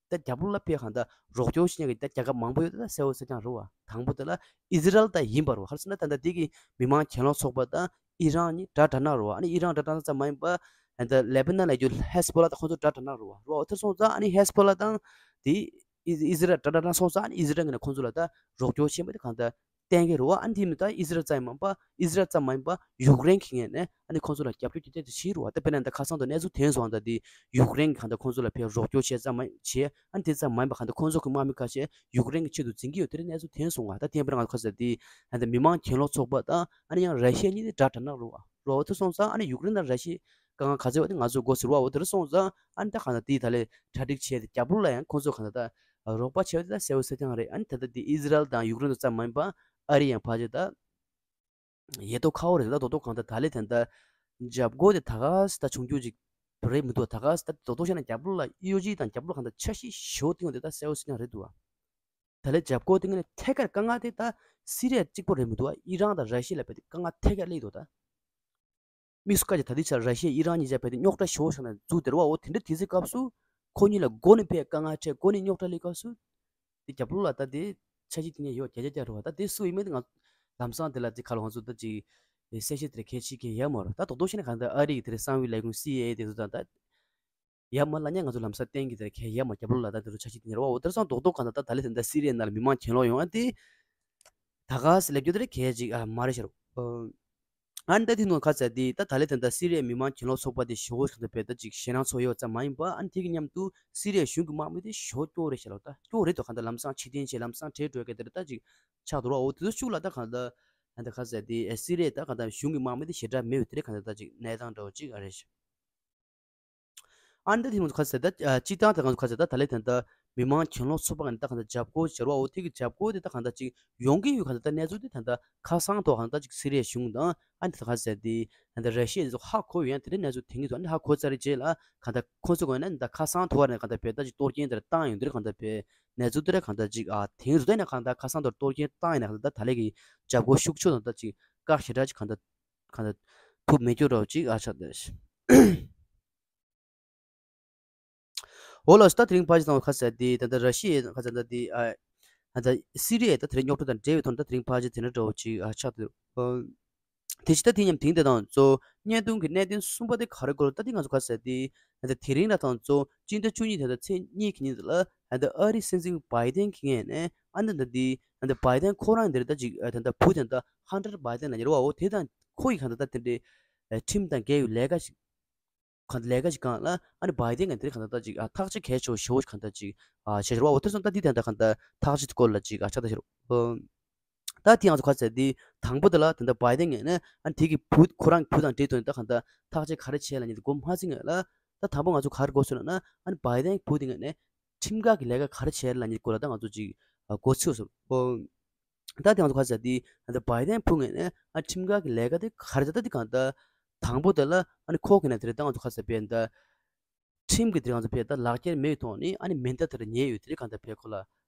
ད་རྒྱབ་ལོགས་ལ་ཕེ་གང་ལྟར་རོགས་སྐྱོར་བྱེད་མཁན་གྱི་ད་རྒྱལ་ཁབ་མང་པོ་ཡོད། ད་གསལ་བོ་གསལ་རྐྱང་རེད་བ། དང་པོ་དེ་ལ་ཨི་ཟི་རལ་ད་ཡིན་པ་རེད་བ། ག་རེ་ཟེར་ན་ད་ལྟ་དེ་གི་མི་མང་གྱེན་ལོག་ཚོགས་པ་དང་ཨི་རན་གཉིས་དགྲ་དགྲ་ནག་རེད་བ། ཨ་ནི་ཨི་རན་དགྲ་དགྲ་ནག་ཙམ་མ་ཡིན་པ་ ཨ་ད་ལེ་བྷ་ནན་ལ་ཡོད་ཧེ་ཟ་བྷོ་ལ་དང་ཁོང་ཚོ་དགྲ་དགྲ་ནག་རེད་བ། རེད་བ། དེ་སོང་ཙང་ཨ་ནི་ཧེ་ཟ་བྷོ་ལ་དང་དེ་ཨི་ཨི་ཟི་རལ་དགྲ་དགྲ་ནག་སོང་ཙང་ཨ་ནི་ཨི་ཟི་རལ་ངོས་ནས་ཁོང་ཚོ་ལ་ད་རོགས་སྐྱོར་བྱེད་མ་དེ་གང་ལྟར་བསྟན་གྱི་རེད་བ། ཨ་ནི་དེ་མིན་ད་ཨི་ཟི་རལ་ཙམ་མིན་པ་ཨི་ཟི་རལ་ཙམ་མིན་པ་ཡུཀ་རེན་གྱི་ངོས་ནས་ཨ་ནི་ཁོང་ཚོ་ལ་རྒྱབ་སྐྱོར་ཇེ་ཆེ་ཇེ་ཆེ་རེད་བ། ད་དཔེར་ན་ད་ཁ་སང་དུ་གནས་ཚུལ་ཐོན་སོང་ད་དེ་ཡུཀ་རེན་གྱི་གང་ལྟར་ཁོང་ཚོ་ལ་ཕར་རོགས་སྐྱོར་བྱས་ཙམ་མ་བྱས། ཨ་ནི་དེ་ཙམ་མིན་པ་གང་ལྟར་ཁོང་ཚོ་གི་དམག་མི་ཁ་ཤས་ཡུཀ་རེན་གྱི་ཆེད་དུ་འཛིང་གི་ཡོད། དེ་རིང་གནས་ཚུལ་ཐོན་སོང་བ། ད་དེ་ཡིན་པ་ང་ཚོ་ཁ་ཤས་དེ་ཨ་ནི་མི་མང་གྱེན་ལོག་ཚོགས་པ་དང་ཨ་ནི་ཡང་ར་ཤི་ཡ་གཉིས་དེ་དགྲ་དགྲ་ནག་རེད་བ། རེད་བ། དེ་སོང་ཙང་ཨ་ནི་ཡུཀ་རེན་དང་ར་ཤི་ཡ་དཀའ་ངལ་ག་ཚོད་ཡོད་པ་དེ་ང་ཚོས་མགོ་ཟུར་བ། འོ་དེ་རུ་སོང་ཙང་ཨ་ནི་ད་གང་ལྟར་དེའི་ད་ལས་གྲ་སྒྲིག་བྱས་ཏེ་རྒྱབ་ལོགས་ལ་ཡང་ཁོང་ཚོ་གང་ལྟར་ད་རོགས་པ་བྱས་པ་དེ་ད་གསལ་པོ་གསལ་རྐྱང་རེད། ཨ་ནི་ད་ལྟ་དེ་ཨི་ཟི་རལ་དང་ཡུཀ་རེན་དུ་ཙམ་མ་ཡིན་པ་ཨ་རི་ཡང་ཕལ་ཆེར་ད་ཡལ་ཏོ་ཁ་བོ་རེད། ད་རྡོག་རྡོག་གང་ལྟར་ད་ལས་དེ་ད་འཇབ་རྒོལ་དེ་ད་ག་སེ་ད་བྱུང་རྒྱུ་ཅིག་རེད་མི་འདུག་ད་ག་སེ་ད་རྡོག་རྡོག་བཤད་ན་རྒྱབ་ལོགས་ལ་གཡོ་ཇི་དང་རྒྱབ་ལོགས་གང་ལྟར་འཆར་གཞི་ཞེ་པོ་བཏིང་བ་དེ་ད་གསལ་པོ་གསལ་རྐྱང་རེད་འདུག་བ། ད་ལས་འཇབ་རྒོལ་དེ་ངས་ཐད་ཀར་དཀའ་ངལ་དེ་ད་སི་རི་ཡ་གཅིག་པོ་རེད་མི་འདུག་བ། ཨི་རན་དང་ར་ཤི་ཡ་ལ་བལྟས་ཏེ་དཀའ་ངལ་ཐད་ཀར་སླེབས་འདུག་ད། དམིགས་སུ་བཀར་གྱི་ད་ལྟའི་ཆར་ར་ཤི་ཡ་ཨི་རན་གཉིས་ཆ་བལྟས་ཏེ་རྙོག་དྲ་ཞེ་པོ་ཞིག་ནང་འཛུལ་བསྡད་རེད་བ། འོ་དེ་འདྲ་དུས་ཚོད་སྐབས་སུ་ཁོ་གཉིས་ལ་མགོ་ནས་ཕར་དཀའ་ངལ་འཕྲད། མགོ་ནས་རྙོག་དྲ་སླེབས་སྐབས་སུ་དེ་རྒྱབ་ལོགས་ལ་ད་དེ་འཆར་གཞི་དེ་ནས་ཡོད་བརྒྱ་ཆ་བརྒྱ་རེད་བ། ད་དེ་སུ་ཡིན་མིན་དེ་ང་ལམ་སང་དེ་ལ་དེ་ཁ་ལོ་ང་ཚོ་ད་ཅིག་གསལ་བཤད་དེ་གལ་ཆེ་གི་ཡོད་མ་རེད། ད་རྡོག་རྡོག་བཤད་ན་གང་ལྟར་ཨ་རི་གི་དེ་རེད་གསང་བའི་ལས་ཁུངས་སི་ཨའི་ཨེ་དེ་ཚོ་དང་ད་ཡ་མ་ལ་ཉ་ང་ཚོ་ལམ་སང་བསྟན་གྱི་དེར་ཁས་ཡ་མ་རྒྱབ་ལོགས་ལ་ད་དེ་ཚོ་འཆར་གཞི་དེ་ཉེར་བ། འོ་དེར་སོང་རྡོག་རྡོག་གང་ལྟར་ད་ད་ལས་དེ་འདྲ་སི་རི་ཡའི་ནང་ལ་མི་མང་གྱེན་ལོག་ཡོང་ཨ་དེ་ད་ག་སེ་སླེབས་རྒྱུ་དེ་རེད་གས་ཅིག་ཨ་མ་རེད་ཤག་རོ། ཨ་ནི་ད་དེ་ནང་ཁ་ཚ་དེ་ད་ད་ལས་དེ་འདྲ་སི་རི་ཡའི་མི་མང་གྱེན་ལོག་ཚོགས་པ་དེ་ཞེ་པོ་གང་ལྟར་བས་ད་ཅིག་ཞེད་སྣང་ཚོར་ཡོད་ཙམ་མ་ཡིན་པ། ཨ་ནི་དེ་གི་མཉམ་དུ་སི་རི་ཡའི་གཞུང་གི་དམག་མི་དེ་ཞེ་པོ་སྐྱོ་རེད་ཤག་ལོ། ད་སྐྱོ་རེད་དོ། གང་ལྟར་ལམ་སང་ཕྱིར་འཐེན་བྱས་ལམ་སང་བྲོས་འགྲོ་མཁན་དེ་རེད། ད་ཅིག་ཆགས་འདུག་རོ། འོ་དེ་ཚོ་ཤུགས་ལ་ད་གང་ལྟར་ཨ་ནི་ད་ཁ་ཚ་དེ་སི་རི་ཡའི་ད་གང་ལྟར་གཞུང་གི་དམག་མི་དེ་ཞེ་དྲག་མེད་པའི་དེ་རེད། གང་ལྟར་ད་ཅིག་གནས་སྟངས་འདྲ་བོ་ཅིག་ཨ་རེད་ཤག་ཨ་འདི་དེ་ང་ཚོ་ཁ་ཟེར་ད་ཨ་སྤྱི་བཏང་དེ་ང་ཚོ་ཁ་ཟེར་ད་ད་ལས་དེ་ད་མི་མང་གྱེན་ལོག་ཚོགས་པ་གི་ད་གང་ལྟར་འཇབ་རྒོལ་བྱེད་རོགས། འོ་དེ་གི་འཇབ་རྒོལ་དེ་ད་གང་ལྟར་ཅིག་ཡོང་གི་ཡོད། གང་ལྟར་ད་གནས་ཚུལ་དེ་ད་ལྟ་ཁ་སང་ཐོག་གང་ལྟར་ཅིག་སི་རི་ཡའི་གཞུང་དང་ཨ་འདི་ད་གང་ཟེར་དེ་ད་ལྟ་ར་ཤི་ཡ་དེ་ཚོ་ཧ་གོ་ཡོད། ཡང་དེ་འདྲའི་གནས་ཚུལ་དེང་གི་ཐོག་ནས་ཧ་གོ་ཚར་རེད་རྗེས་ལ་གང་ལྟར་ཁོ་ཚོ་གོ་ན་ད་ཁ་སང་ཐོག་ནས་གང་ལྟར་བས་ད་ཅིག་གཏོར་སྐྱོན་དེ་བཏང་ཡོང་དེ་གང་ལྟར་བས་གནས་ཚུལ་དེ་ར་གང་ལྟར་ཅིག་ཨ་དེང་རུ་ད་ནས་གང་ལྟར་ཁ་སང་ཐོག་གཏོར་སྐྱོན་བཏང་ཡིན་ན་གང་ལྟར་ད་ལས་གི་འཇབ་རྒོལ་ཤུགས་ཆེ་དང་ད་ཅིག་བཀག་ཞེ་དྲག་ཅིག་གང་ལྟར་གང་ལྟར་ཐུབ་མེད་སྐྱོ་འདྲ་བོ་ཅིག་ཨ་ཆགས་འདུག་འོ་ལགས་སོ། ད་དེ་རིང་ཕལ་ཆེར་ཚང་མ་ཁ་གསལ་ཏེ་ད་ལྟ་ར་ཤི་ཡའི་ཁ་གསལ་ད་དེ་ཨ་ད་སི་རི་ཡའི་ད་དེ་རིང་རྙོག་དྲ་དང་འབྲེལ་བའི་ཐོག་ནས་ད་དེ་རིང་ཕལ་ཆེར་དེ་འདྲ་འདྲ་བོ་ཅིག་ཨ་ཆགས་འདུག་དེ་ཕྱི་ད་དེ་མཉམ་དེང་དེ་དང་གཙོ་བོ་བརྙན་ཐུང་གི་གནད་དོན་གསུམ་པ་དེ་ག་རེ་གོ་རེད། ད་དེ་ང་ཚོ་ཁ་གསལ་ཏེ་ད་དེ་རིང་ལ་དང་གཙོ་བོ་སྤྱི་ཟླ་བཅུ་གཉིས་དེ་ད་ཚེས་གཉིས་ཀྱི་ཉིན་དེ་ལ་ད་ཨ་རིའི་སྲིད་འཛིན་བྷའི་ཌེན་གྱི་ངོས་ནས་ཨ་ད་ད་དེ་ད་བྷའི་ཌེན་ཁོ་རང་འདིར་ད་ཅིག་ད་བུ་དེ་ད་ཧན་ཊར་བྷའི་ཌེན་ལ་ཉེ་བ་འོ་དེ་དང་ཁོ་ཡི་གང་ད་ད་དེ་འདྲའི་ཁྲིམས་དང་འགལ་བའི་ལས་ཀ་ཞིག་གང་ལས་ཀ་ཞིག་གང་ལ་ཨ་ནི་བྷའི་ཌེན་གྱིས་དེ་རིང་གང་ལྟར་ཅིག་ཨ་ཐག་གཅོད་གལ་ཆེ་བོ་ཞེ་བོ་ཞིག་གང་ལྟར་ཅིག་ཨ་བྱས་ཤག་རོ། འོ་དེ་སོང་ད་འདི་དེ་འདྲ་གང་ལྟར་ཐག་གཅོད་སྐོར་ལ་ཅིག་ཨ་ཆགས་ད་ཤག་རོ། ཨོ། ད་དེ་ང་ཚོ་ག་ཚད་འདི་དང་པོ་དེ་ལ་དེ་འདྲ་བྷའི་ཌེན་ངོས་ནས་ཨ་ནི་དེ་གི་བུ་ཁོ་རང་གི་བུ་དང་འབྲེལ་ཐོག་ནས་ད་གང་ལྟར་ཐག་གཅོད་ག་རེ་བྱས་ལ་ཉེ་དུ་མགོ་མ་ཚོས་ངེས་ལ། ད་དང་པོ་ང་ཚོ་ག་རེ་གོ་སོང་ལབ་ན་ཨ་ནི་བྷའི་ཌེན་བུ་དེ་ངོས་ནས་ཁྲིམས་འགལ་གྱི་ལས་ཀ་ག་རེ་བྱས་ལ་ཉེ་སྐོར་ལ་ད་ང་ཚོ་ཅིག་ཨ་གོ་ཚོད་སོང་། ཨོ། ད་དེ་ང་ཚོ་ག་ཚད་འདི་ད་བྷའི་ཌེན་བུ་ངོས་ནས་ཨ་ཁྲིམས་འགལ་གྱི་ལས་ཀ་དེ་ག་རེ་ད་ད་འདི་གང་ལྟར་དང་པོ་དེ་ལ་ཨ་ནི་ཁོ་གི་ནས་དེ་རེད། ད་ང་ཚོ་ག་ཚད་བས་ད་ཁྲིམས་ཀྱི་དེ་རིང་ང་ཚོ་བས་ད་ལག་འཁྱེར་མེད་ཐོག་ནས་ཨ་ནི་མེ་མདའ་དེ་རེད་ཉེ་ཡོད་དེ་རེད། གང་ལྟར་བས་ཁོ་ལ་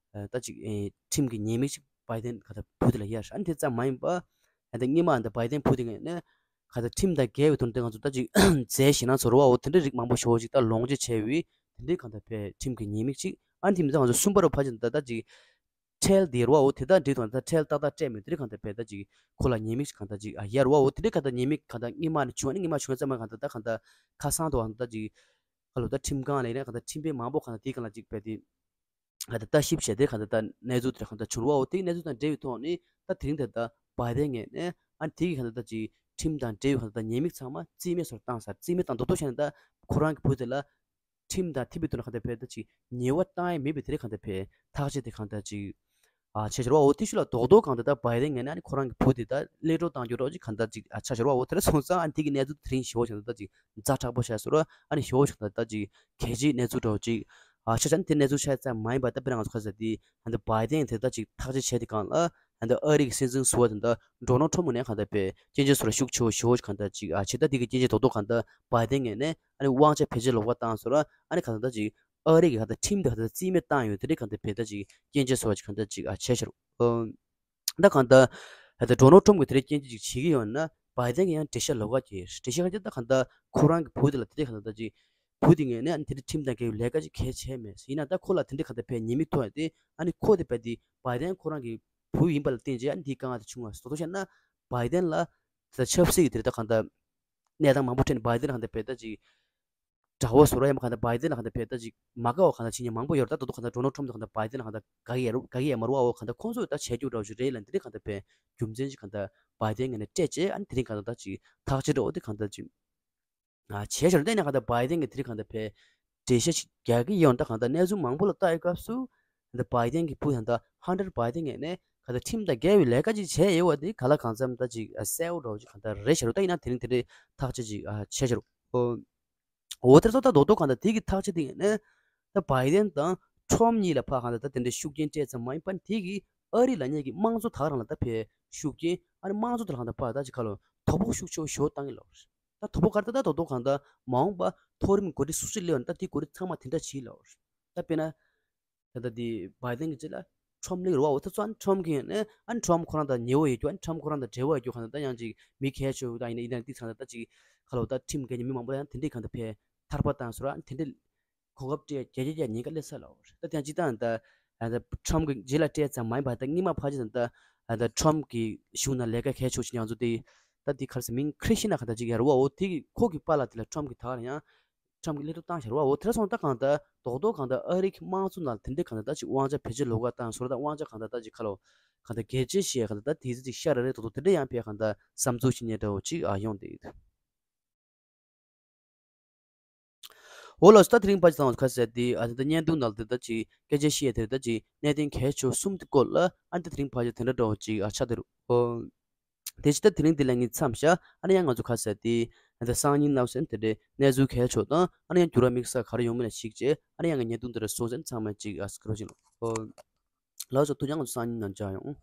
ད་ཅིག་ཁྲིམས་ཀྱི་ཉེས་དམིགས་ཅིག་བྷའི་ཌེན་གང་ལྟར་བུ་དེ་ལ་ཡར་ཨ་ནི་དེ་ཙམ་མ་ཡིན་པ་ཨ་ད་སྔོན་མ་ཨ་ད་བྷའི་ཌེན་བུ་དེ་ངོས་ནས་གང་ལྟར་ཁྲིམས་དང་འགལ་བའི་ཐོག་ནས་ད་ང་ཚོ་ད་ཅིག་རྫས་ཞེད་སྣང་ཚོར་བ་འོ་དེ་འདྲ་རིགས་མང་པོ་ཞེ་པོ་ཅིག་ད་ལོངས་སྤྱོད་བྱས་པའི་དེ་འདྲའི་གང་ལྟར་བས་ཁྲིམས་ཀྱི་ཉེས་དམིགས་ཅིག་ཨ་ནི་དེ་མིན་ད་ང་ཚོ་གསུམ་པ་རུ་ཕལ་ཆེར་ད་ད་ཅིག་ཁྲལ་དེ་རུ་བ་འོ་དེ་དག་འགྲིག་དང་ད་ཁྲལ་ཏག་ཏག་སྤྲད་མེད་དེ་རིང་གང་ལྟར་བས་ད་ཅིག་ཁོ་ལ་ཉེས་དམིགས་ཤིག་གང་ལྟར་ཅིག་ཨ་ཡར་བ་འོ་དེ་རིང་གང་ལྟར་ཉེས་དམིགས་གང་ལྟར་སྔོན་མ་ནས་བྱུང་བ་ནི་སྔོན་མ་བྱུང་བ་ཙམ་མ་གང་ལྟར་ད་གང་ལྟར་ཁ་སང་དུ་གང་ལྟར་ཅིག་ཁ་ལོ་ད་ཁྲིམས་ཁང་ལས་ནས་གང་ལྟར་ཁྲིམས་དཔོན་མང་པོ་གང་ལྟར་དེ་གང་ལ་ཅིག་བས་དེ་གང་ལྟར་ལྟ་ཞིབ་བྱས་དེ་གང་ལྟར་ད་གནས་ཚུལ་དེ་གང་ལྟར་བྱུང་བ་འོ་དེ་གནས་ཚུལ་དང་འབྲེལ་བའི་ཐོག་ནས་ད་དེ་རིང་དེ་ད་བྷའི་ཌེན་ངོས་ནས་ཨ་དེ་གི་གང་ལྟར་ད་ཅིག་ཁྲིམས་དང་འབྲེལ་བའི་གང་ལྟར་ད་ཉེས་དམིགས་ཚང་མ་རྩིས་མེད་བཟོ་བཏང་ཚར། རྩིས་མེད་དང་རྡོག་རྡོག་བྱས་ནས་ད་ཁོ་རང་གི་བུ་དེ་ལ་ཁྲིམས་དང་མཐུན་པའི་ཐོག་ནས་གང་ལྟར་བས་ད་ཅིག་ཉེས་པ་བཏང་ཡས་མེད་པའི་དེ་རིང་གང་ལྟར་བས་ཐག་གཅོད་དེ་གང་ལྟར་ཅིག་ཨ་བྱས་ཤག་རོ། འོ་དེ་ཤུལ་ལ་རྡོག་རྡོག་གང་ལྟར་ད་བྷའི་ཌེན་ངོས་ནས་ཨ་ནི་ཁོ་རང་གི་བུ་དེ་ད་གློད་བཀྲོལ་བཏང་རྒྱུ་འདྲ་བོ་ཅིག་གང་ལྟར་ཅིག་ཨ་ཆགས་ཤག་རོ། འོ་དེ་ར་སོང་ཙང་ཨ་ནི་དེ་གི་གནས་ཚུལ་དེ་རིང་ཞེ་པོ་ཞིག་ད་ཅིག་ཛ་དྲག་པོ་ཆགས་སོང་ར། ཨ་ནི་ཞེ་པོ་ཞིག་ད་ད་ཅིག་གལ་ཆེའི་གནས་ཚུལ་འདྲ་བོ་ཅིག་ཨ་ཆགས་ཤག་ཨ་ནི་དེ་གནས་ཚུལ་ཆགས་ཙམ་མ་ཡིན་པ་ད་དཔེར་ན་ང་ཚོ་ག་ཚད་དེ་ཨ་ནི་བྷའི་ཌེན་དེ་ད་ཅིག་ཐག་གཅོད་བྱས་དེ་གང་ལ་ཨ་ནི་ཨ་རི་གི་སྲིད་འཛིན་ཟུར་པ་དེ་ད་ཌོ་ནལ་ཊམ་ངོས་ནས་གང་ལྟར་བས་སྐྱོན་བརྗོད་ཚོར་བ་ཤུགས་ཆེ་བོ་ཞེ་པོ་ཞིག་གང་ལྟར་ཅིག་ཨ་བྱས། ད་དེ་གི་སྐྱོན་བརྗོད་རྡོག་རྡོག་གང་ལྟར་བྷའི་ཌེན་ངོས་ནས་ཨ་ནི་དབང་ཆ་བེད་སྤྱོད་ལོག་པ་བཏང་སོང་ར། ཨ་ནི་གང་ལྟར་ད་ཅིག་ཨ་རི་གི་གང་ལྟར་ཁྲིམས་དེ་གང་ལྟར་རྩིས་མེད་བཏང་ཡོད་དེ་རིང་གང་ལྟར་བས་ད་ཅིག་སྐྱོན་བརྗོད་ཚོར་བ་ཅིག་གང་ལྟར་ཅིག་ཨ་བྱས་ཤག་རོ། ཨོ། ད་གང་ལྟར་ད་ཌོ་ནལ་ཊམ་གྱིས་དེ་འདྲའི་སྐྱོན་བརྗོད་ཅིག་བྱེད་ཀྱི་ཡོད་ན་བྷའི་ཌེན་གྱིས་ཡང་འགྲེལ་བཤད་ལོགས་ཀ་བྱས། འགྲེལ་བཤད་ག་ཅིག་ད་གང་ལྟར་ཁོ་རང་གི་བུ་དེ་ལ་དེ་འདྲའི་གང་ལྟར་ད་ཅིག་བུ་དེ་ངོས་ནས་ཨ་ནི་དེ་འདྲའི་ཁྲིམས་དང་འགལ་བའི་ལས་ཀ་ཅིག་གལ་ཆེ་མེད། ཡིན་ན་ད་ཁོ་ལ་དེ་འདྲའི་གང་ལྟར་བས་ཉེས་དམིགས་ཐོག་ཡོད་དེ་ཨ་ནི་ཁོ་དེ་བས་དེ་བྷའི་ཌེན་ཁོ་རང་གི་བུ་ཡིན་པ་ལ་བརྟེན་བྱས་ཨ་ནི་དེའི་དཀའ་ངལ་དེ་བྱུང་བ་རྡོག་རྡོག་བཤད་ན་བྷའི་ཌེན་ལ་ད་ཆབ་སྲིད་ཀྱི་དེ་འདྲ་ད་གང་ལྟར་གནས་སྟངས་མང་པོ་འཕྲད་ནས་བྷའི་ཌེན་གང་ལྟར་བས་ད་ཅིག་ དགྲ་བོ་བཟོ་ར་ཡང་གང་ལྟར་བའི་ཏན་ལ་གང་ལྟར་ཕེ་ད་ཅིག་མ་དགའ་བ་གང་ལྟར་བྱེད་མཁན་མང་པོ་ཡོད་རེད། ད་དོ་དོ་གང་ལྟར་ཌོ་ནལ་ཊམ་དང་གང་ལྟར་བའི་ཏན་ལ་གང་ལྟར་དགའ་གི་ཡ་རུ་དགའ་གི་ཡ་མ་རུ་བ་འོ་གང་ལྟར་ཁོང་ཚོས་ད་བྱས་རྒྱུ་འདྲ་བོ་ཞིག་རེད་ལ། འདི་རེད་གང་ལྟར་ཕེ་རྒྱུ་མཚན་ཅིག་གང་ལྟར་བའི་ཏན་ངོས་ནས་སྤྲད་བྱས། ཨ་ནི་དེ་རིང་གང་ལྟར་ད་ཅིག་ཐག་གཅོད་འདྲ་བོ་དེ་གང་ལྟར་ཅིག་ཨ་བྱས་ཤར་ཏེ་ནས་གང་ལྟར་བའི་ཏན་གྱིས་དེ་རིང་གང་ལྟར་ཕེ་འགྲེལ་བཤད་ཅིག་རྒྱག་གི་ཡོད། ད་གང་ལྟར་གནས་ཚུལ་མང་པོ་ལ་ལྟ་ཡི་སྐབས་སུ་གང་ལྟར་བའི་ཏན་གྱི་བུ་ད་ལྟ་ཧན་ཊར་བའི་ཏན་ངོས་ནས་གང་ལྟར་ཁྲིམས་དང་འགལ་བའི་ལས་ཀ་ཅིག་བྱས་ཡོད་པ་དེ་ག་ལ་གང་འཚམ་ད་ཅིག་གསལ་བོ་འདྲ་བོ་ཅིག་གང་ལྟར་རེད་ཤར་རུ། ད་ཡིན་ན་དེ་རིང་དེ་འདྲའི་ཐག་གཅོད་ཅིག་བྱས་ཤར་རུ། འོ་དེར་སོང་ད་རྡོག་རྡོག་གང་ལྟར་དེ་གི་ཐག་གཅོད་དེ་ཡིན་ན། ད་བའི་ཏན་དང་ཊམ་གཉིས་ལ་ཕར་གང་ལྟར་ད་དེ་འདྲའི་ཤུགས་རྐྱེན་སྤྲད་ཙམ་མ་ཡིན་པར་དེ་གི་ཨ་རི་ལབ་མཁན་གྱི་དམངས་གཙོ་དག་རང་ལ་ད་ཕར་ཤུགས་རྐྱེན། ཨ་ནི་དམངས་གཙོ་དེ་ལ་གང་ལྟར་ཕར་ད་ཅིག་ཁ་ལོ་དོ་ཕོག་ཤུགས་ཆེ་བོ་ཞིག་བཏང་གི་ལབ་རེད། ད་དོ་ཕོག་ག་རེ་ད་ད་རྡོག་རྡོག་གང་ལྟར་མ་འོངས་པ་མཐོ་རིམ་འགོ་ཁྲིད་སུ་ཞིག་སླེབས་ན་ད་དེ་འགོ་ཁྲིད་ཚང་མ་དེ་འདྲ་བྱེད་ལབ་རེད། ད་དཔེར་ན། ད་ལྟ་འདི་བའི་ཏན་གྱི་རྗེས་ལ་ཊམ་སླེབས་རེད་བ། འོ་ད་ཚོ་ཨ་ནི་ཊམ་གྱི་ཡིན་ན་ཨ་ནི་ཊམ་ཁོ་རང་དང་ཉེ་བོ་ཡོད་རྒྱུ། ཨ་ནི་ཊམ་ཁོ་རང་དང་འབྲེལ་བ་ཡོད་རྒྱུ་གང་ལྟར་ད་ཡང་ཅིག་མི་གལ་ཆེ་བོ་དང་ཡིན་ན་ཡིན་ན་ཏིག་ཚང་ད་ད་ཅིག་ཁ་ལོ་ད་ཁྲིམས་འགལ་ཉེས་མི་མང་པོ་ཡང་དེ་འདྲས་གང་ལྟར་ཕར་ཐར་པ་བཏང་སོང་ར། ཨ་ནི་དེ་འདྲས་གོ་སྐབས་སྤྲད་རྒྱ་རྒྱ་རྒྱ་ཉེན་ཁ་སླེབས་ས་ལ་འོ་རེད། ད་དེ་ཡང་ཅིག་ད་ད་ད་ཊམ་གྱི་རྗེས་ལ་སྤྲད་ཙམ་མ་ཡིན་པ་ད་སྔོན་མ་ཕར་ཅིག་ད་ད་ད་ཊམ་གྱི་གཞུང་ནང་ལས་ཀ་གལ་ཆེ་བོ་ཅིག་ཡང་ཚོ་དེ་ད་དེ་ཁར་སི་མིང་ཁྲི་ཤི་ན་གང་ལྟར་ཅིག་ཡར་བ་འོ་དེ་གི་ཁོ་གི་པཱ་ལགས་དེ་ལ་ཊམ་གྱི་ད་ག་རང་ཡང་། ཊམ་གྱིས་སླེབས་ཐུབ་བཏང་ཤར་བ་འོ་དེར་སོང་ད་གང་ལྟར་རྡོག་རྡོག་གང་ལྟར་ཨ་རི་གི་དམངས་གཙོ་ནང་དེ་འདྲའི་གང་ལྟར་ད་ཅིག་དབང་ཆ་བེད་སྤྱོད་ལོག་ག་བཏང་སོང་ད་དབང་ཆ་གང་ལྟར་ད་ཅིག་ཁ་ལོ་གང་ལྟར་སྒེར་གཅོད་བྱེད་ཡ་གང་ལྟར་ད་དེ་ཚོ་ཅིག་ཤར་རེ་རེ་རྡོག་རྡོག་དེ་འདྲ་ཡང་ཕེ་གང་ལྟར་བསམ་ཚུལ་ཞིག་རྙེད་འདྲ་བོ་ཅིག་ཨ་ཡོང་བསྡད་ཡོད། འོ་ལགས་སོ། ད་དེ་རིང་ཕར་ཅིག་ཚང་མ་ཁ་གསལ་དེ་ཨ་ད་བརྙན་ཐུང་ནང་ལ་དེ་ད་ཅིག་སྐད་ཆ་བཤད་ཡ་དེ་ད་ཅིག་གནད་དོན་གལ་ཆེ་བ་གསུམ་དེ་སྐོར་ལ་ཨ་ད་དེ་རིང་ཕར་ཅིག་དེ་འདྲ་འདྲ་བོ་ཅིག་ཨ་ཆགས་བསྡད་རེད། འོ། དེ་ཕྱི་ད་དེ་རིང་འདི་ལ་ངས་མཚམས་བཞག་ཨ་ནི་ཡང་ང་ཚོ་ཁ་གསལ་དེ་ད་སང་ཉིན་གནངས་ཚེ་དེ་འདྲའི་གནས་ཚུལ་གལ་ཆེ་བ་དང་ཨ་ནི་ཡང་འགྱུར་བ་དམིགས་བསལ་ག་རེ་ཡོང་མིན་ལ་གཞིགས་བྱས་ཨ་ནི་ཡང་ངས་བརྙན་ཐུང་འདི་འདྲ་བཟོས་ཟིན། ཚང་མ་ཅིག་ཨ་སྐུ་རོགས་ཞིག་ལོ། ལགས་སོ། ཐུགས་རྗེ་ཆེ། ང་ཚོ་སང་ཉིན་ནང་མཇལ་ཡོང་།